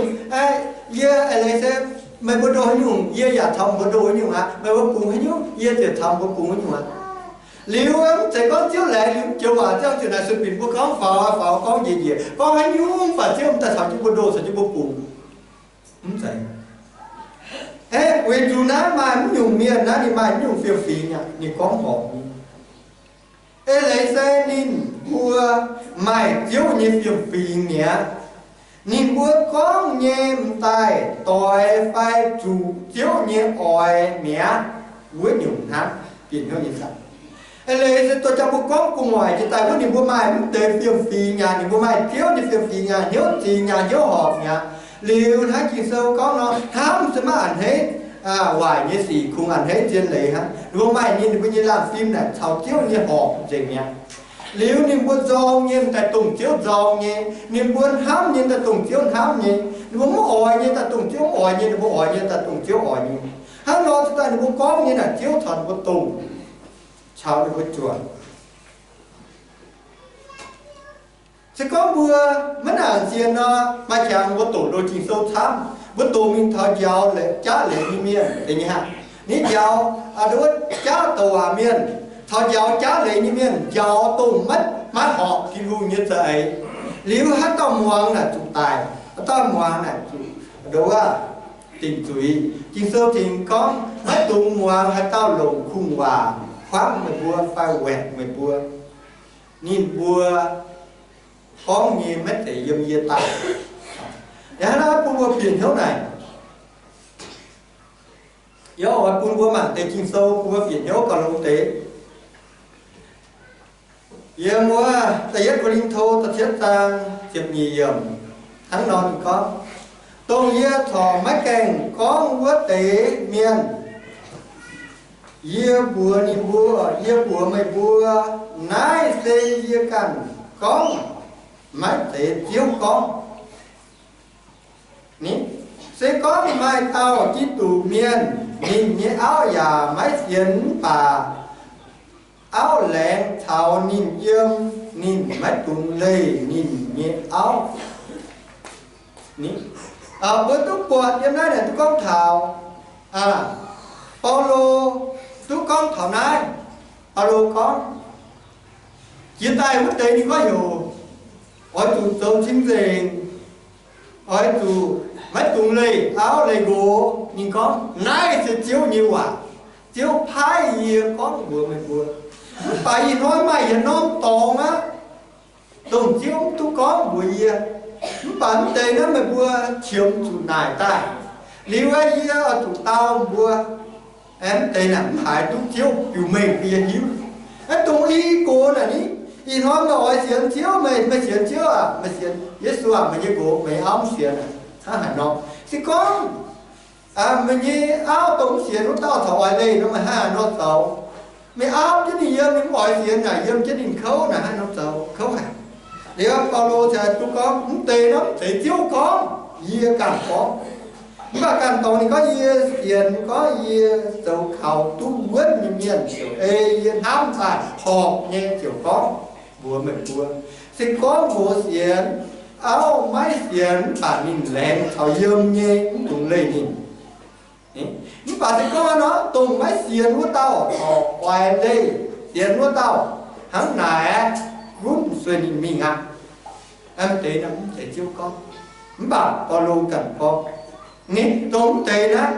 yie eix leiz se Meih mbuo ndoh haaix nyungc, yie yaac caux mbuo ndoh haaix nyungc aqv. Meih mbuo bungx haaix nyungc, yie ziouc caux mbuo bungx haaix nyungc aqv. Liuz mv zeiz gorngv Ziouv laengz liuz joux waac ziangh ziouc naaic sueih binc mbuo gorngv faaux, faaux gorngv njiec njiec, gorngv haaix nyungc mv baac Ziouv m'daaih caux jienv mbuo ndoh, caux jienv mbuo bungx. Mv zeiz. Aeqv, weic zuqc naaiv maaih mv nyungc mienh naaiv ninh maaih mv nyungc fiem-fingx aqv, ninh gorngv horpc nyei. Eix leiz se ninh mbuo maaih Ziouv nyei fiem-fingx mi'aqv. Ninh mbuo gorngv nyei m'daaih doix fai zuqc Ziouv nyei oix mi'aqv. Wuov nyungc hnangv, bieqc hnyouv nyei zanc. Eix leiz se dorh jangx mbuo gorngv gu'nguaaic jiex daaih wuov, ninh mbuo maaih mv deix fiem-fingx aqv, ninh mbuo maaih Ziouv nyei fiem-fingx aqv, hnyouv zingx aqv, hnyouv horpc aqv. Liuz hnangv Ging-Sou gorngv nor, hnamv se maiv a'hneiv waaic nyei sic, kungx a'hneiv zien leiz hnangv. Ninh mbuo maaih ninh mbuo nyei laanh fim naaic caux Ziouv nyei horpc nzengc mi'aqv. Liuz ninh mbuo nzorng nyei daaih dongh Ziouv nzorng nyei, ninh mbuo hnamv nyei daaih dongh Ziouv hnamv nyei, ninh mbuo mv oix nyei daaih dongh Ziouv mv oix nyei, ninh mbuo oix nyei daaih dongh Ziouv oix nyei. Hnangv nor cingx daaih ninh mbuo gorngv nyei naaic Ziouv caux ninh mbuo dongh, caux ninh mbuo juangc. Se gorngv mbuo maiv nangc sienx nor, maaih qangx mbuo doqc loz Ging-Sou camv, mbuo doqc mingh taux njaaux jaav leiz nyei mienh deix nyei hnangv. Ninh njaaux, aa, nduov jaav douc waac mienh, taux njaaux jaav leiz nyei mienh, njaaux dongh maiv, maiv horpc Tin-Hungh nyei za'eix. Liuz haaix dauh muangx naaic zuqc daic, haaix dauh muangx naaic zuqc, nduov, dingc zuiz. Ging-Sou tengx gorngv, maiv dungx muangx haaix dauh longc kungx-waac kuangv meih mbuo fai waeqc meih mbuo. Ninh mbuo gorngv nyei maiv zeiz yiem yie daaih. Yaac hnangv naaiv bun mbuo bieqc hnyouv naaic, yie oix bun mbuo mangc deix Ging-Sou bun mbuo bieqc hnyouv gauh longx deix. Yiem wuov da'yietv Ko^lin^to da'cietv zaang ziepc nyeic yiemc hnangv nor ninh gorngv, dongh yie corc maiv gaengh gorngv wuov deix mienh, yie mbuox ninh mbuo, yie mbuox meih mbuo, naaiv se yie ganh gorngv, maiv zeiz Ziouv gorngv. Se gorngv maaih dauh Giduc mienh, ninh nyei auv yaac maiv sienx mv baac auv laengz caux ninh yiem, ninh maiv dungx leih ninh nyei auv. Mbuo duqv buatc yiem naaiv naaic duqv gorngv taux, Baulo duqv gorngv taux naaiv. Baulo gorngv, jiex daaih wuov deix ninh gorngv heuc oix zuqc zoux cing-nzengc, oix zuqc maiv dungx leih auv leih nqox. Ninh gorngv naaiv se Ziouv nyei waac. Ziouv paaiv yie gorngv mbuox meih mbuo. Mv baac ih hnoi maaih yietc norm dorngx aqv, dongh Ziouv mv duqv gorngv mbuox yie. Mv baac mv deix naaiv meih mbuo qiemx zuqc naaic daaih. Liuz aeqv, yie oix zuqc dau mbuo, mv deix naaic mv haiz duqv Ziouv biux mengh bun yie hiuv. Aeqv, dongh i gox naaic ni, ih hnoi meih oix sienx Ziouv, meih, meih sienx Ziouv aac, meih sienx Yesu aac, meih nyei nqox, meih nyei auv mv sienx aac, hnangv haaix nor? Se gorngv meih nyei auv dongh mv sienx wuov dauh corc oix leih nor, meih hnangv haaix nor zoux? Meih auv jienv ninh yiem, ninh mv oix sienx naaic, yiem jienv ninh kouv naaic, hnangv haaix nor zoux? Kouv haic. Liuz Baulo ziouc duqv gorngv, mv deix nor mv zeiz Ziouv gorngv, yie ganh gorngv. Mv baac ganh dorngx ninh gorngv, yie sienx, gorngv yie zoux kaux duqv wuonv nyei mienh ziouc ei yie hnamv daaih horpc nyei ziouc gorngv mbuox meih mbuo. Se gorngv mbuo sienx, auv maiv sienx, mv baac ninh laengz caux yiem nyei, mv dungx leih ninh. Mv baac se gorngv nor, dongh maiv sienx wuov dauh corc oix leih sienx wuov dauh, hnangv naaic gunv sueih ninh mingh aqv. Mv deix naaiv mv zeiz Ziouv gorngv, mv baac Baulo ganh gorngv. Ninh dongh mv deix naaiv,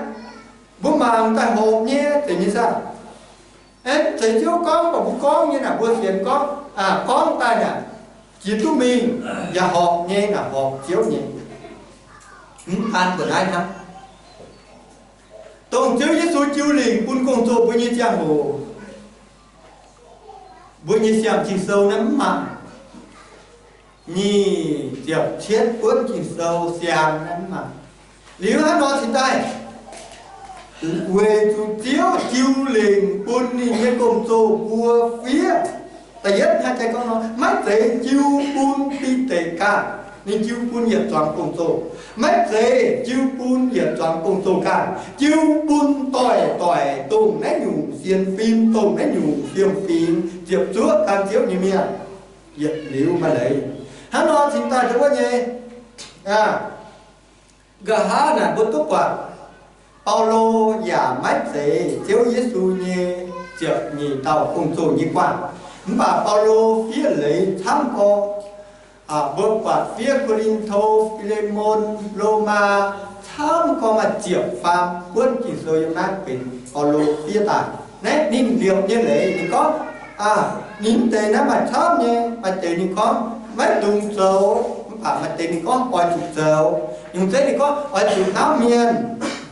mbuo mangc daaih horpc nyei, zeiz nyei saah? Mv zeiz Ziouv gorngv, mv baac mbuo gorngv nyei naaic, mbuo sienx gorngv, gorngv daaih naaic, jiex duqv mingh, yaac horpc nyei naaic, horpc Ziouv nyei. Mv baac mbuo naaiv hnangv, dongh Ziouv Yesu jiu lingc bun gong-zoh mbuo nyei ziangh hoc, mbuo nyei siang Ging-Sou naaiv mv maaih. Nyic ziepc cietv buonv Ging-Sou siang naaiv mv maaih. Liuz hnangv nor cingx daaih, weic zuqc Ziouv jiu lingc bun ninh nyei gong-zoh mbuo fiev. Da'yietv hnangv jai gorngv nor, maiv zeiz jiu bun Bide ganh, ninh jiu bun yietc zuangx gong-zoh. Maiv zeiz jiu bun yietc zuangx gong-zoh ganh, jiu bun doic-doic dongh naaiv nyungc sienx fim, dongh naaiv nyungc fiem-fingx ziepc zuoqv gan Ziouv nyei mienh. Yietc liuz maaih leiz. Hnangv nor cingx daaih tov wuov nyei, nqa'haav naaic mbuo duqv buatc, Baulo yaac maiv zeiz Ziouv Yesu nyei ziepc nyeic dauh gong-zoh nyei guanh. Mv baac Baulo fiev leiz camv gorx. Mbuo buatc fiev Ko^lin^to, Fi^le^mon, Lomaa, camv gorx maaih ziepc faam buonv Ging-Sou yiem naaiv benx Baulo fiev daaih. Naaiv ninh liouc nyei leiz ninh gorngv, ninh mv deix naaiv maaih camv nyei. Maaih deix ninh gorngv maiv dungx zoux, mv baac maaih deix ninh gorngv oix zuqc zoux. Nyungc zeiv ninh gorngv oix zuqc hnamv mienh,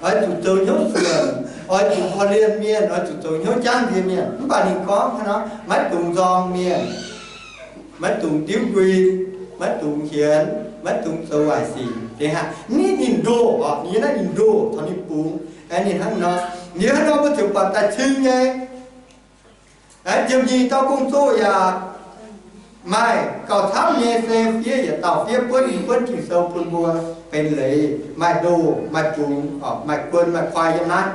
oix zuqc zoux hnyouv suonc, oix zuqc korv-lienh mienh, oix zuqc zoux hnyouv jangv nziex mienh. Mv baac ninh gorngv hnangv nor, maiv dungx nzorng mienh, maiv dungx diuv nquin, maiv dungx hienx, maiv dungx zoux waaic sic. Ninh ndoh oc, ninh nyei naaiv ninh ndoh taux ninh bungx, ninh hnangv nor. Ninh hnangv nor mbuo ziouc buatc daaih cing nyei. Ziepc nyeic dauh gong-zoh yaac maaih gauh camv nyei se fiev yietc dauh fiev buonv, buonv Ging-Sou bun mbuo benx leiz, maaih ndoh, maaih bungx, maaih kuon, maaih koi yiem naaiv.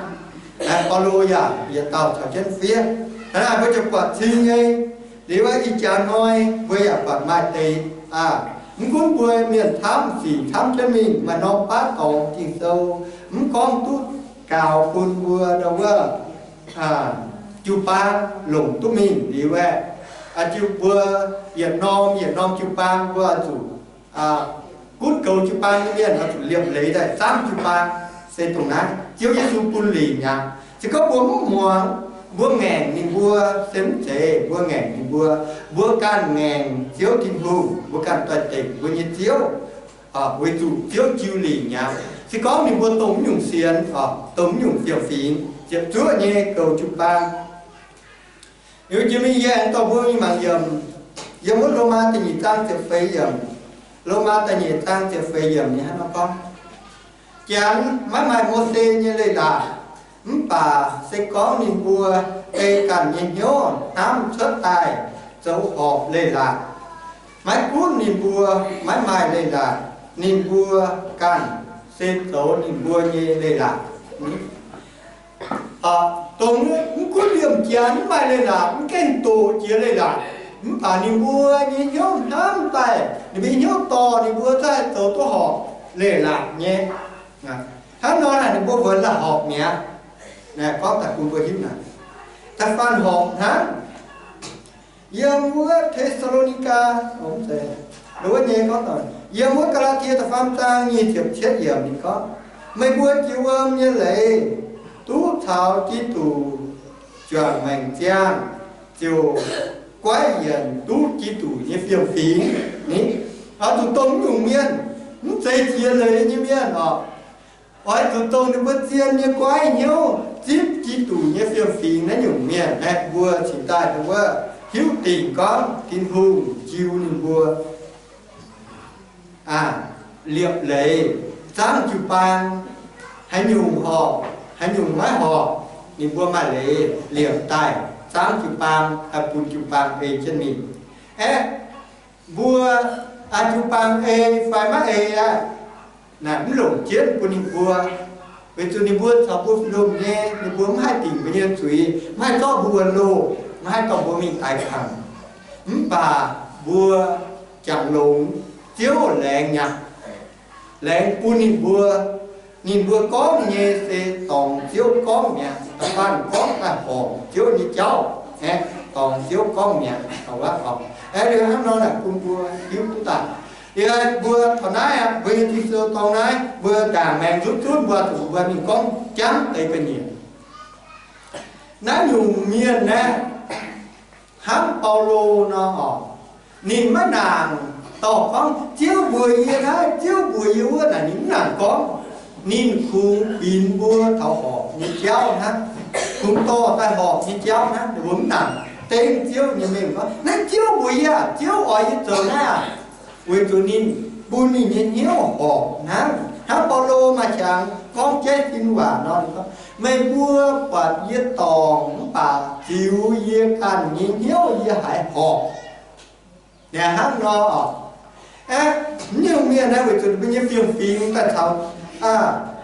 Baulo yaac yietc dauh caux jienv fiev. Hnangv naaic mbuo ziouc buatc cing nyei. Liuz ih jaax hnoi mbuo yaac buatc maaih deix, mv gunv mbuo mienh camv sic camv jienv mingh maaih norm baav dorngx Ging-Sou, mv gorngv duqv gaux bun mbuo ndau wuov jiu-baang longc duqv mingh liuz aeqv, jiu mbuo yietc norm yietc norm jiu-baang mbuo oix zuqc gunv goux jiu-baang nyei mienh oix zuqc liepc leiz daaih zaangv jiu-baang. Se dongh naaiv Ziouv Yesu bun lingc mi'aqv. Se gorngv mbuo mv muangx, mbuo ngaengc ninh mbuo se mv zeiz mbuo ngaengc ninh mbuo. Mbuo ganh ngaengc Ziouv Tin-Hungh, mbuo ganh doix-dekc mbuo nyei Ziouv, weic zuqc Ziouv jiu lingc mi'aqv. Se gorngv ninh mbuo dongh mv nyungc sienx, dongh mv nyungc fiem-fingx, ziepc zuoqv nyei goux jiu-baang. Liuz jiex mingh yie aengx dorh mbuo mingh mangc yiemc, yiem wuov Lomaa da'nyeic zaang ziepc feix yiemc. Lomaa da'nyeic zaang ziepc feix yiemc ninh hnangv nor gorngv, Janx maiv maaih Mose nyei leiz-latc, mv baac se gorngv ninh mbuo ei ganh nyei hnyouv hnamv cuotv daaih zoux horpc leiz-latc. Maiv gunv ninh mbuo maiv maaih leiz-latc, ninh mbuo ganh se zoux ninh mbuo nyei leiz-latc. Dongh mv gunv liemh jiex mv maaih leiz-latc, mv gaengh doqc jiex leiz-latc, mv baac ninh mbuo nyei hnyouv hnamv daaih, ninh mbuo nyei hnyouv dorh ninh mbuo za'gengh zoux duqv horpc leiz-latc nyei. Hnangv nor naaic ninh mbuo wuonx la'horpc mi'aqv. Gorngv daaih bun mbuo hiuv naaic, da'faanh horpc hnangv. Yiem wuov Te^saa^lo^ni^gaa, wuov nyei gorngv, yiem wuov Gaa^laa^tie da'faam zaang nyic ziepc cietv yiemc ninh gorngv, meih mbuo jiex wuom nyei leiz duqv caux Giduc juangc maengc ziangh, ziouc goiv yienc duqv Giduc nyei fiem-fingx. Ni, oix zuqc dongh nyungc mienh, mv zeiz jiex leiz nyei mienh oc. Oix zuqc dongh ninh mbuo zien nyei goiv hnyouv zipv Giduc nyei fiem-fingx naaiv nyungc mienh aeqv, mbuo cingx daaih wuov hiuv dingc gorngv Tin-Hungh jiu ninh mbuo liepc leiz zaangv jiu-baang, haaix nyungc horpc, haaix nyungc maiv horpc, ninh mbuo maaih leiz liepc daaih zaangv jiu-baang, haih bun jiu-baang ei jienv mingh. Aeqv, mbuo jiu-baang ei fai maiv ei aqv, naaic mv longc jienv bun ninh mbuo. Weic zuqc ninh mbuo caux mbuo fih lomh nyei, ninh mbuo mv haih dingc mbuo nyei zuiz, mv haih zorqv mbuo wuonx loh, mv haih dorh mbuo mingh daix kangx. Mv baac mbuo jangx longx, Ziouv laengz nyei, laengz bun ninh mbuo. Ninh mbuo gorngv nyei se dorngx Ziouv gorngv mi'aqv. Da'faanh gorngv daaih horpc Ziouv nyei jauv aeqv, dorngx Ziouv gorngv mi'aqv. Aeqv, liuz hnangv nor naaic bun mbuo hiuv duqv daaih. Liuz mbuo taux naaiv aqv, mbuo nyei Ging-Sou dorng naaiv, mbuo ndaangc maengx nzutv zunv mbuo zuqc mbuo mingh gorngv jangv deix ga'nyiec. Naaiv nyungc mienh naaiv, hnangv Baulo nor oc, ninh maiv nangc dorh gorngv Ziouv mbuox yie naaiv, Ziouv mbuox yie wuov naaic, ninh mv nangc gorngv. Ninh kungx binx mbuo taux horpc nyei jauv hnangv, kungx dorh daaih horpc nyei jauv hnangv, ninh mbuo mv nangc dengv Ziouv nyei mengh gorngv, naaiv Ziouv mbuox yie aqv, Ziouv oix yie zoux naaiv aqv. Weic zuqc ninh bun ninh nyei hnyouv horpc hnangv. Hnangv Baulo maaih qangx gorngv jaiv sin waac nor, ninh gorngv, meih mbuo buatc yie dorngc mv baac ziux yie ganh nyei hnyouv yie haiz horpc. Naaic hnangv nor oc. Aeqv, mv nyungc mienh naaiv weic zuqc ninh mbuo nyei fiem-fingx daaih caux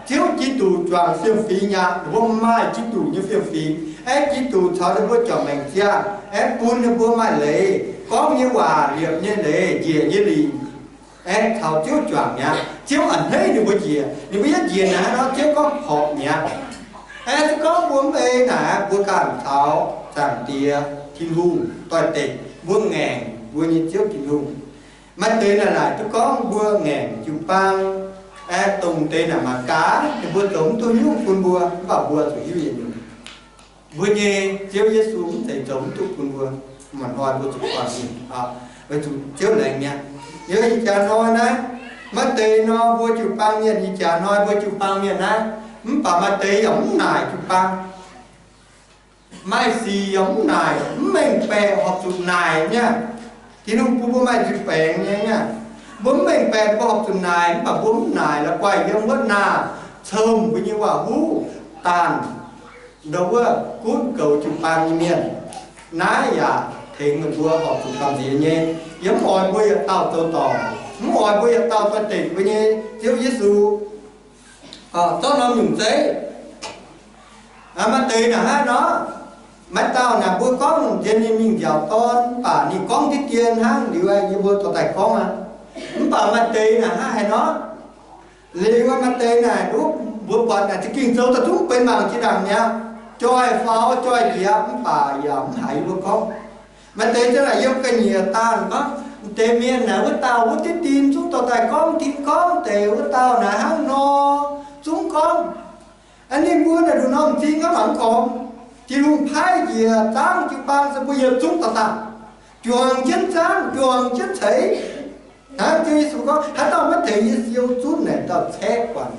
Ziouv Giduc juangc fiem-fingx aqv, ninh mbuo maaih Giduc nyei fiem-fingx. Aeqv, Giduc caux ninh mbuo juangc maengc ziangh, aeqv, bun ninh mbuo maaih leiz gorngv nyei waac, liepc nyei leiz, njiec nyei lingc, aeqv, caux Ziouv juangc mi'aqv. Ziouv a'hneiv ninh mbuo njiec. Ninh mbuo yiem njiec naaic nor, Ziouv gorngv horpc mi'aqv. Aeqv, se gorngv mbuo mv ei naaic, mbuo ganh caux Zaangc Diex Tin-Hungh doix-dekc, mbuo ngaengc mbuo nyei Ziouv Tin-Hungh. Maaih deix naaic laaic duqv gorngv mbuo ngaengc jiu-baang, aeqv, dongh deix naaic mangc gaax ninh mbuo zoux mv duqv nyungc bun mbuo, mv baac mbuo zuqc hiuv yietc nyungc. Mbuo nyei Ziouv Yesu mv zeiz zoux mv duqv bun mbuo. Mangc hnoi mbuo zuqc buangh ninh, weic zuqc Ziouv laengz mi'aqv. Yiem ih jaax hnoi naaiv, maaih deix nor mbuo jiu-baang mienh, ih jaax hnoi mbuo jiu-baang mienh naaiv, mv baac maaih deix yaac mv naaic jiu-baang. Maaih sic yaac mv naaic, mv mengh baeqc horpc zuqc naaic nyei. Tin-Hungh bun mbuo maaih nzipc baengx nyei. Mbuo mv mengh baeqc mbuo horpc zuqc naaic, mv baac mbuo mv naaic. La'guaih yiem wuov naah, cong mbuo nyei waac-huv, daanh ndo wuov gunv goux jiu-baang nyei mienh. Naaiv yaac tengx meih mbuo horpc zuqc gamh nziex nyei. Yie mv oix mbuo yietc dauh zoux dorngc, mv oix mbuo yietc dauh doix-dekc mbuo nyei Ziouv Yesu zorqv norm nyungc zeiv. Maaih deix naaic hnangv nor, maaih dauh naaic mbuo gorngv nziex ninh mingh nziaauc dorn, mv baac ninh gorngv diqv dien hnangv liuz, yie mbuo dorh daaih gorngv aqv. Mv baac maaih deix naaic hnangv haaix nor, liuz maaih deix naaic duqv mbuo buatc naaic za'gengh zoux daaih zungv benx mangc jiex ndaangc mi'aqv, joih faaux joih njiec, mv baac yaac mv haiz yie mbuo gorngv. Maaih deix ziouc naaic yiem ga'nyiec daanh gorngv, deix mienh naaic wuov dauh wuov diqv dien zungv dorh daaih gorngv, dien gorngv deix wuov dauh naaic hnangv nor, zungv gorngv. Ninh mbuo naaic nduqc norm m'zing hnangv mangc gormx, Tin-Hungh paaiv njiec zaangv jiu-baang se mbuo yiem zungv dauh dauh, juangc jienv zaangv, juangc jienv ceix. Hnangv Ziouv Yesu gorngv, haaix dauh maiv tengx yie siou zunv naaic dauh caeqv guangc.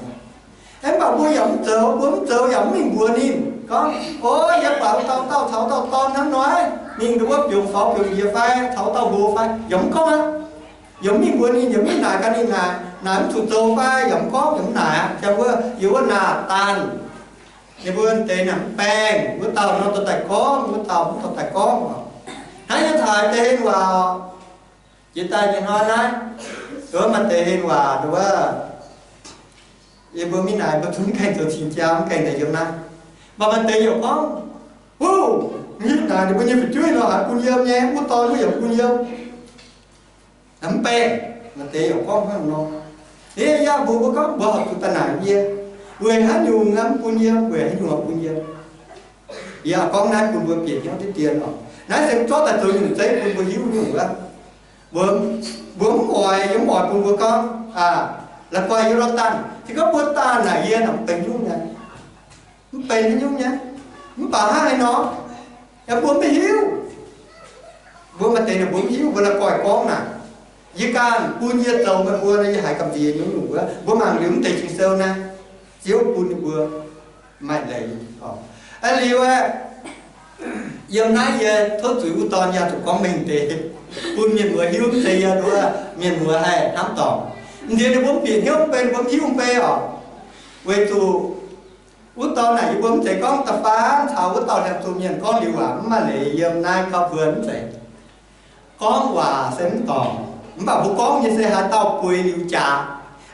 Mv baac mbuo yaac mv zoux, mbuo mv zoux yaac mv mingh mbuox ninh gorngv, o, yie buatc wuov dauh dauh caux dauh dorn hnangv nor, mingh nduov biongc faaux biongc njiec fai caux dauh hlo fai, yaac mv gorngv aqv. Yaac mv mingh mbuox ninh, yaac mv mingh naaic gaax ninh naaic, naaic mv zuqc zoux fai, yaac mv gorngv, yaac mv naaic aqv. Jangx wuov yiem wuov naah daanh, ninh mbuo deix naaic mv baengh, wuov dauh nor dorh daaih gorngv, wuov dauh mv dorh daaih gorngv. Hnangv nyei taux deix hlen waac, jiex daaih nyei hnoi naaiv, nduov maaih deix hlen waac nduov, yie mbuo mingh naaic mbuo zungv mv gaengh zoux cing jaa, mv gaengh daaih yiem naaiv. Mv baac maaih deix yaac gorngv, wuov, mingh naaic ninh mbuo nyei fu'jueiv nor haiz bun yiem nyei, wuov dorn wuov yaac bun yiem. Mv baengh, maaih deix yaac gorngv hnangv nor. Yie yaac mbuox mbuo gorngv mbuo horpc zuqc daaih naaic yie, weic haaix nyungc mv bun yiem, weic haaix nyungc bun yiem. Yie gorngv naaiv bun mbuo bieqc hnyouv diqv dien oc. Naaiv se zorqv daaih zoux nyungc zeiv bun mbuo hiuv nyungc wuov. Mbuo, mbuo mv oix, yie mv oix bun mbuo gorngv, aa, la'guaih yie lorz daanh, se gorngv mbuo daanh naaic yie naaic mv benx nyungc nyei. Mv benx nyungc nyei. Mv baac hnangv haaix nor, mbuo mv hiuv. Mbuo maaih deix naaic mbuo mv hiuv, mbuo la'guaih gorngv naaic, yie ganh bun yie zoux meih mbuo nor, yie haiz gamh nziex nyungc-nyungc wuov. Mbuo mangc liuz mv deix Ging-Sou naaiv, Ziouv bun ninh mbuo maaih leiz. Aa, liuz aeqv, yiem naaiv yie tov zuiz wuov dorn yie zuqc gorngv mengh deix, bun mienh muoz hiuv mv zeiz yie nduov mienh muoz haih hnamv dorngc. Mv nziex ninh mbuo mv bieqc hnyouv mv bei, ninh mbuo mv hiuv mv bei oc. Weic zuqc wuov dorn naaic yie mbuo mv zeiz gorngv da'faanh caux wuov dauh hnyangx-zuqc mienh gorngv liuz waac mv maaih leiz yiem naaiv gauh buonc mv zeiz. Gorngv waac se mv dorngc, mv baac mbuo gorngv nyei se haaix dauh bueix liuz jaax,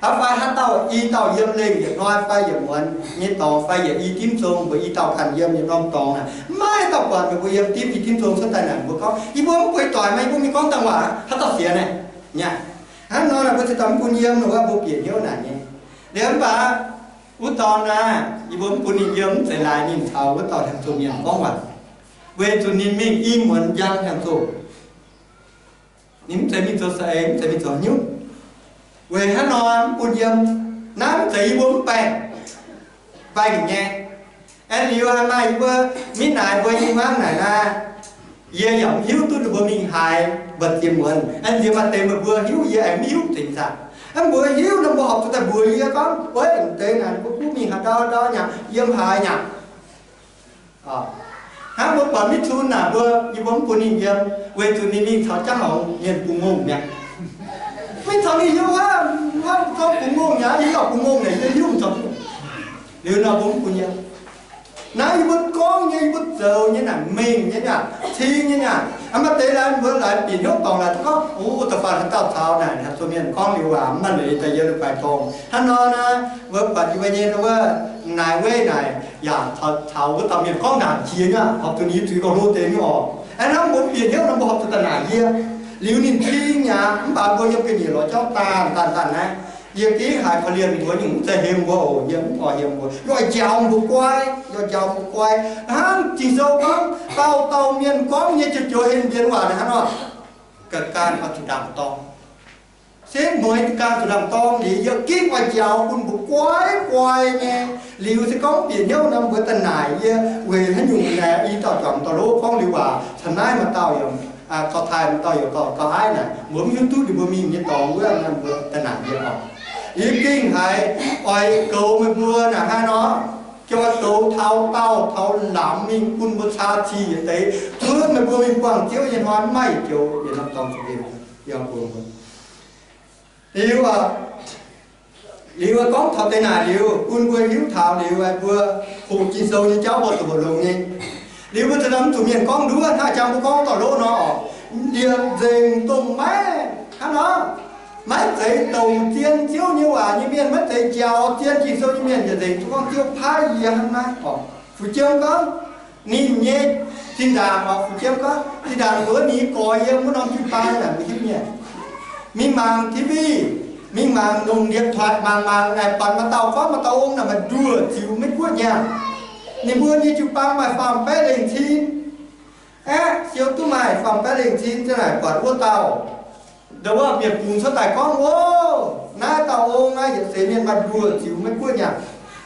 aa, fai haaix dauh i dauh yiem lengh yietc hnoi fai yietc muonz nyei dorngx fai yietc i dimv zong, mbuo i dauh ganh yiem yietc norm dorngx naaic, maiv dauh buatc meih mbuo yiem dimv i dimv zong cuotv daaih naaic, mbuo gorngv, yie mbuo mv bueix doic maah, yie mbuo mingh gorngv dangh waac, haaix dauh sienx naaic, nyei. Hnangv nor naaic mbuo ziouc daaih mv bun yiem nor, wuov mbuo bieqc hnyouv naaic nyei. Liuz mv baac wuov dorn naaiv, yie mbuo mv bun ninh yiem, mv zeiz laaix ninh caux wuov dauh hnyangx-zuqc mienh gorngv waac, weic zuqc ninh mingh i muonz njang hnyangx-zuqc. Ninh mv zeiz mingh zoux saeng-eix, mv zeiz mingh zoux haaix nyungc. Weic hnangv nor mv bun yiem. Naaiv mv zeiz yie mbuo mv baengh, baengh nyei. Aeqv, liuz haaix maaih yie mbuo mingh naaic mbuo i hmuangv naaic naaiv, yie yaac mv hiuv duqv ninh mbuo mingh haaix mbu'ziex muonz. Aeqv, nziex maaih deix meih mbuo hiuv, yie aengx mv hiuv zengc nzangc. Aeqv, mbuo hiuv nor mbuo horpc zuqc daaih mbuox yie gorngv, weic deix naaic mbuo kuv mingh haaix ndau ndau nyei, yiem haaix nyei. Hnangv mbuo buatc Mitv Cun naaic mbuo, yie mbuo mv bun ninh yiem, weic zuqc ninh mingh caux Jangv Longx mienh bungx ngongh mi'aqv. Mingh caux ninh yiem wuov, wuov zorqv bungx ngongh mi'aqv, yie zorqv bungx ngongh mi'aqv, yie hiuv mv zuqc. Liuz nor mbuo mv bun yiem. Naaiv yie mbuo gorngv nyei, yie mbuo zoux nyei naaic, mengh nyei naaic, cing nyei naaic. Aa, maaih deix laaix mbuo laaix bieqc hnyouv dorngc laaix gorngv, o, da'faanh haaix dauh caux naaic haaix zuqc mienh gorngv liuz waac mv maaih leiz daaih yiem leiz-baaix dorngh. Hnangv nor naaiv, mbuo buatc yie mbuo nyei wuov naaic weiv naaic yaac caux, caux wuov dauh mienh gorngv ndaangc jiex nyei, horpc zuqc ninh nyei zuiz gauh hlo deix nyei oc. Aa, hnangv mbuo bieqc hnyouv nor mbuo horpc zuqc daaih naaic yie. Liuz ninh cing aqv, mv baac mbuo yiem ga'nyiec lorz jauv daanh daanh daanh naaiv. Yie gengh haiz korv-lienh mbuo nyungc, mv zeiz hemx mbuo oc, yie mv oix hemx mbuo. Yie oix njaaux mbuo guai, yie oix njaaux mbuo guai. Hnangv Ging-Sou gorngv, dauh dauh mienh gorngv nyei joux joux hemx-mbenc waac hnangv nor, ga'ganh oix zuqc ndaangc dorng. Se mueiz ga'ganh zuqc ndaangc dorng liuz, yie gengh oix njaaux bun mbuo guai guai nyei. Liuz se gorngv bieqc hnyouv nor mbuo daaih naaic yie weic haaix nyungc naaic, i dauh juangc dauh lov gorngv liuz waac, caux naaiv maaih dauh yaac, caux taaih maaih dauh yaac gauh, gauh aiv naaic, mbuo mv hiuv duqv ninh mbuo mingh nyei dorngx wuov, mbuo daaih naaic yie oc. Yie gengh haiz oix goux meih mbuo naaic hnangv nor, jiex oix goux taux daauh taux lamz mingh bun mbuo caa cih yietc deix, zuov meih mbuo mingh buangh Ziouv nyei hnoi mv maaih joux yietc norm dorngx zuqc mingh yiem mbuo. Liuz, liuz gorngv taux deix naaic liuz, bun mbuo hiuv taux liuz, mbuo hoqc Ging-Sou nyei jauv mbuo zuqc hoqc longx nyei. Liuz mbuo zuqc mv zuqc mienh gorngv nduov hnangv jang mbuo gorngv dauh lov nor oc, liepc nzengc dongh maiv hnangv nor, maiv zeiz douc zien Ziouv nyei waac nyei mienh, maiv zeiz njaaux zien Ging-Sou nyei mienh, yietc nzengc zuqc gorngv Ziouv paaiv yie hnangv naaiv oc. Fu'jueiv gorngv, ninh nyei zinh ndaangc oc, fu'jueiv gorngv zinh ndaangc nduov ninh goix yiem wuov norm jiu-baang naaic mbuo hiuv nyei. Mingh mangc T V, mingh mangc longc điện thoại mangc mangc naaic, buatc maaih dauh gorngv maaih dauh ong naaic maaih nduoh ziux Meiv Guoqv nyaanh. Ninh mbuo nyei jiu-baang maaih faam-baeqv lengh cin. Aeqv, siou duqv maaih faam-baeqv lengh cin, ziang naaic buatc wuov dauh, ndau wuov mienh bungx cuotv daaih gorngv, Ov, naaiv dauh ong naaiv yietc seix mienh maaih nduoh ziux Meiv Guoqv nyaanh.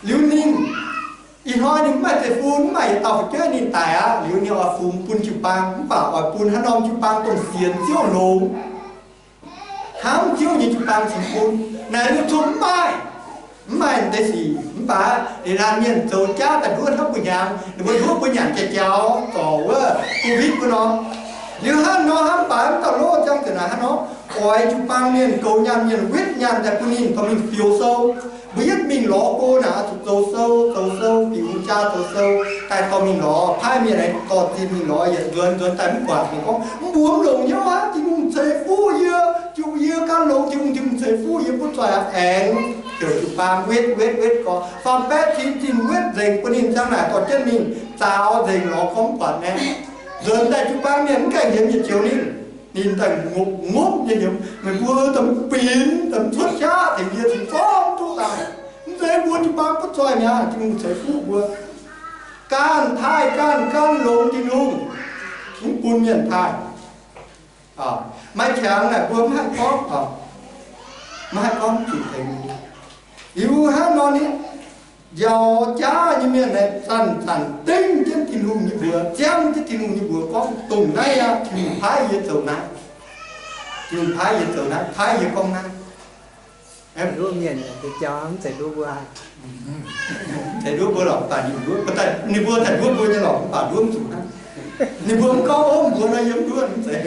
Liuz ninh, ih hnoi ninh mv maaih zeiv-fun, mv maaih yietc dauh fu'jueiv ninh daic aqv. Liuz ninh oix fungx bun jiu-baang, mv baac oix bun haaix norm jiu-baang dongh sienx Ziouv longx, hnamv Ziouv nyei jiu-baang cingx bun. Naaic ninh zungv mv maaih, mv maaih deix sic. Mv baac ninh laanh mienh zoux jaav daaih nduov hnangv mbuo hnyangx, ninh mbuo nduov mbuo nyanc jaax-jaux zorc wuov Covid wuov nor. Liuz hnangv nor hnangv, mv baac mv dauh lov ziangh ziouc naaic hnangv nor, oix jiu-baang mienh, goux nyaanh mienh, wetv nyaanh daaih bun ninh dorh mingh fioux sou. Mbuo yietv mingh lorz go naaic, oix zuqc zoux sou, zoux sou, bieqc hungh jaa zoux sou daaih dorh mingh lorz, paaiv mienh aengx dorh zinh mingh lorz, yietc nzuonx nzuonx daaih mv buatc. Ninh gorngv, Mv baac mv longc hnyouv aqv. Tin-Hungh ceix fuqv yie, jiu yie ganh longx, Tin-Hungh, Tin-Hungh ceix fuqv yie, butv zoih aqv. Aengx heuc jiu-baang wetv wetv wetv gorx, faam-baeqv cin zinh wetv nzengc bun ninh ziang naaic dorh jienv mingh zaaux nzengc lorz gorngv mv buatc naaiv. Nzuonx daaih jiu-baang mienh mv gaengh nyiemz yietc joux ninh. Ninh daaih ngopv ngopv nyei nyiemz, Meih mbuo daaih mv binc, daaih mv cuotv qaqv tengx yie cingx zorqv duqv daaih. Mv zeiz mbuo jiu-baang butv zoih mi'aqv, Tin-Hungh ceix fuqv mbuo. Ganh taaih ganh, ganh longx Tin-Hungh, mv bun mienh taaih. Maaih qangx naaic mbuo mv haih gorngv, mv haih gorngv zuqc tengx. Liuz hnangv nor ninh njaaux jaav nyei mienh naaic zanc-zanc dengv jienv Tin-Hungh nyei mbuox, ziangv jienv Tin-Hungh nyei mbuox gorngv, Dongh naaiv aqv, Tin-Hungh paaiv yie zoux naaiv. Tin-Hungh paaiv yie zoux naaiv, paaiv yie gorngv naaiv. Nduov mienh, jauv mv zeiz nduov mbuo. Zeiz nduov mbuo lorqc, mv baac ninh mbuo, ninh mbuo daaih nduov mbuo nyei lorqc, mv baac nduov mv zuqc hnangv. Ninh mbuo mv gorngv, Ov, mbuo nor yiem nduov, mv zeiz.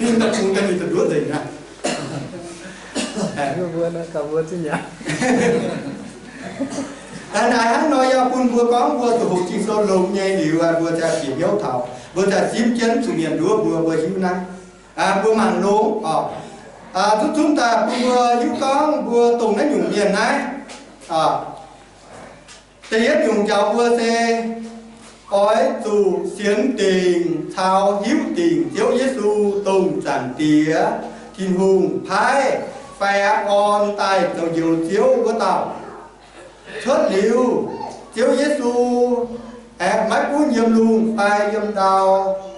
Ninh daaih kungx daaih ninh daaih nduov nzengc aqv. Mbuo nor gauh mbuo zinh nyanc. Naaic hnangv nor yaac bun mbuo gorngv mbuo zuqc hoqc Ging-Sou longx nyei liuz, mbuo ziouc bieqc hnyouv taux, mbuo ziouc simv jienv zuqc mienh nduov mbuo, mbuo hiuv naaiv. Mbuo mangc longx oc. Zunv zunv daaih bun mbuo hiuv gorngv mbuo dongh naaiv nyungc mienh naaiv. Da'yietv nyungc njaaux mbuo se oix zuqc sienx dingc caux hiuv dingc Ziouv Yesu dongh Zaangc Diex Tin-Hungh paaiv faix-orn daaih zoux Njoux Ziouv wuov dauh. Cuotv liuz, Ziouv Yesu aengx maiv gunv yiem lungh fai yiem ndau,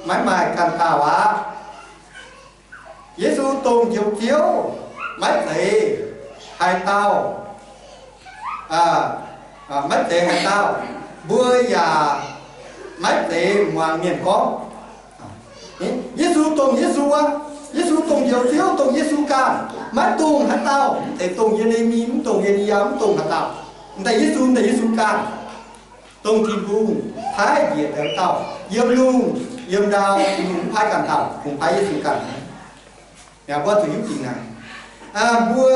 maiv maaih ganh dauh aqv. Yesu dongh Njoux Ziouv, maiv zeiz haaix dauh, maiv zeiz haaix dauh. Mbuo yaac maiv zeiz muangx mienh gorngv, Yesu dongh Yesu aqv. Yesu dongh Njoux Ziouv, dongh Yesu ganh. Maiv dongh haaix dauh, mv zeiz dongh Ye^le^mi, mv dongh Ye^li^yaa, mv dongh haaix dauh. Mv daaih Yesu, mv daaih Yesu ganh. Dongh Tin-Hungh paaiv njiec deix dauh. Yiem lungh yiem ndau, Tin-Hungh mv paaiv ganh dauh, kungx paaiv Yesu ganh. Yaac mbuo zuqc hiuv dingc naaic. Mbuo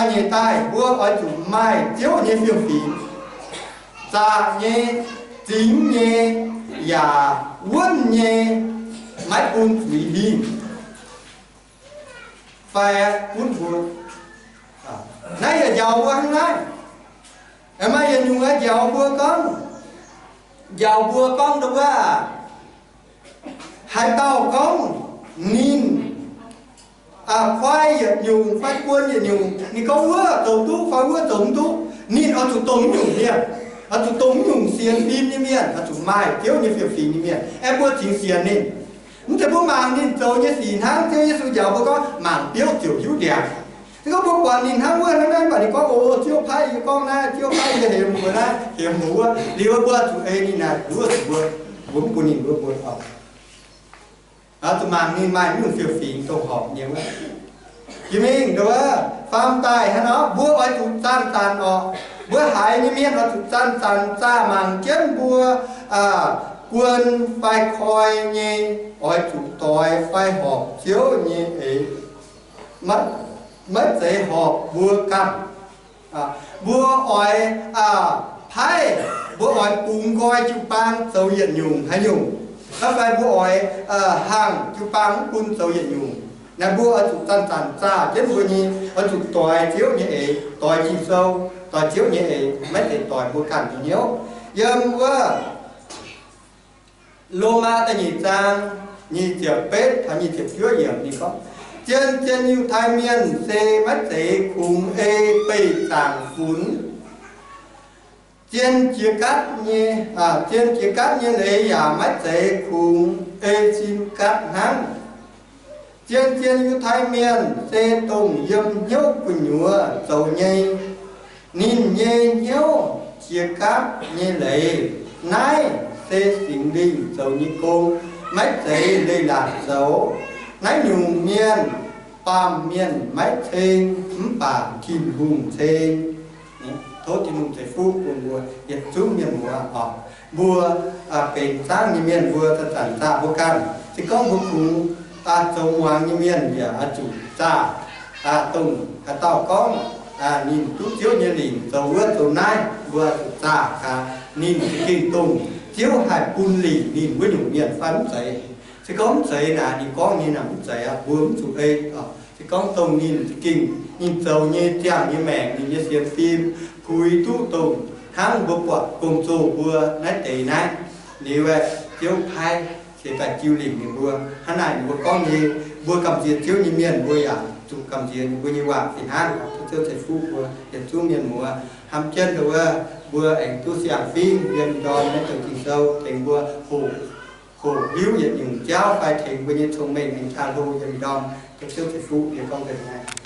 nyeic daaih mbuo oix zuqc maaih Ziouv nyei fiem-fingx, zaqc nyei, zingx nyei, yaac wuonv nyei, maiv bun zuiz hingh fai gunv mbuo. Naaiv yaac njaaux mbuo hnangv naaiv. Maaih yietc nyungc njaaux mbuo gorngv, njaaux mbuo gorngv ndongc wuov, haaix dauh gorngv ninh koi yietc nyungc fai guon yietc nyungc, ninh gorngv wuov zoux duqv fai wuov zoux mv duqv, ninh oix zuqc dongh mv nyungc mienh, oix zuqc dongh mv nyungc sienx fim nyei mienh, oix zuqc maaih Ziouv nyei fiem-fingx nyei mienh aengx mbuo cingx sienx ninh. Mv zeiz mbuo mangc ninh zoux nyei sic hnangv Ziouv Yesu njaaux mbuo gorngv mangc biouv ziouc hiuv ndiangx. Se gorngv mbuo buatc ninh hnangv wuov hnangv naaiv, mv baac ninh gorngv, O, Ziouv paaiv yie gorngv naaiv, Ziouv paaiv yie hemx mbuo naaiv, hemx mbuo wuov, liuz mbuo zuqc ei ninh naaic wuov, mbuo, mbuo mv bun ninh wuov mbuo oc. Zuqc mangc ninh maaih nyungc fiem-fingx dongh horpc nyei wuov. Jiex mingh nduov, faam daaih hnangv nor, mbuo oix zuqc zanc-zanc oc. Mbuo haiz nyei mienh oix zuqc zanc-zanc zaah mangc jienv mbuo guon fai koi nyei, oix zuqc doix fai horpc Ziouv nyei eix, maiv zeiz horpc mbuo ganh. Mbuo oix paaiv, mbuo oix bungx nqoi jiu-baang zoux yietc nyungc haaix nyungc, fai mbuo oix hangh jiu-baang mv bun zoux yietc nyungc. Naaiv mbuo oix zuqc zanc-zanc zaah jienv mbuo nyei, oix zuqc doix Ziouv nyei eix, doix Ging-Sou, doix Ziouv nyei eix, maiv zeiz doix mbuo ganh nyei hnyouv. Yiem wuov Lomaa da'nyeic zaang nyic ziepc betv taux nyic ziepc juov yiemc ninh gorngv, Zien-zien Yiutai Mienh se maiv zeiz kungx ei beih zaangc funx. Zien jiex gaatv nyei, zien jiex gaatv nyei leiz yaac maiv zeiz kungx ei sin gaatv hnangv. Zien-zien Yiutai Mienh se dongh yiem hnyouv gu'nyuoz zoux nyei. Ninh nyei hnyouv jiex gaatv nyei leiz, naaiv se Singx Lingh zoux nyei gong, maiv zeiz leiz-latc zoux. Naaiv nyungc mienh, baamh mienh maiv ceng, mv baac Tin-Hungh ceng. Tov Tin-Hungh ceix fuqv bun mbuo yietc zungv mienh muoz oc. Mbuo benx zangv nyei mienh, mbuo zanc-zanc zaah mbuo ganh. Se gorngv mbuo kungx zoux muangx nyei mienh yaac oix zuqc zaah, dongh haaix dauh gorngv ninh duqv Ziouv nyei lingc zoux wuov zoux naaiv, mbuo zuqc zaah gaax ninh za'gengh dongh Ziouv haih bun lingc ninh wuov nyungc mienh fai mv zeiz. Se gorngv mv zeiz naaic, ninh gorngv nyei naaic mv zeiz aqv, mbuo mv zuqc ei. Se gorngv dongh ninh za'gengh ninh zoux nyei ziangh nyei maengc, ninh nyei sienx fim puix duqv dongh hnangv mbuo buatc gong-zoh mbuo naaiv deix naaiv, liuz aeqv, Ziouv paaiv ceix daaih jiu lingc ninh mbuo. Hnangv naaic ninh mbuo gorngv nyei, mbuo gamh nziex Ziouv nyei mienh mbuo yaac zuqc gamh nziex ninh mbuo nyei waac fih hnangv. Tov Ziouv ceix fuqv mbuo yietc zungv mienh muoz. Hnamv jienv ndau wuov, mbuo aengx duqv siang-fingx yiem ndorm naaiv deix Ging-Sou tengx mbuo hoqc, hoqc hiuv yietc nyungc jauv fai tengx mbuo nyei cong-mengh aengx jaa hlo yiem ndorm. Tov Ziouv ceix fuqv yie gorngv deix naaiv.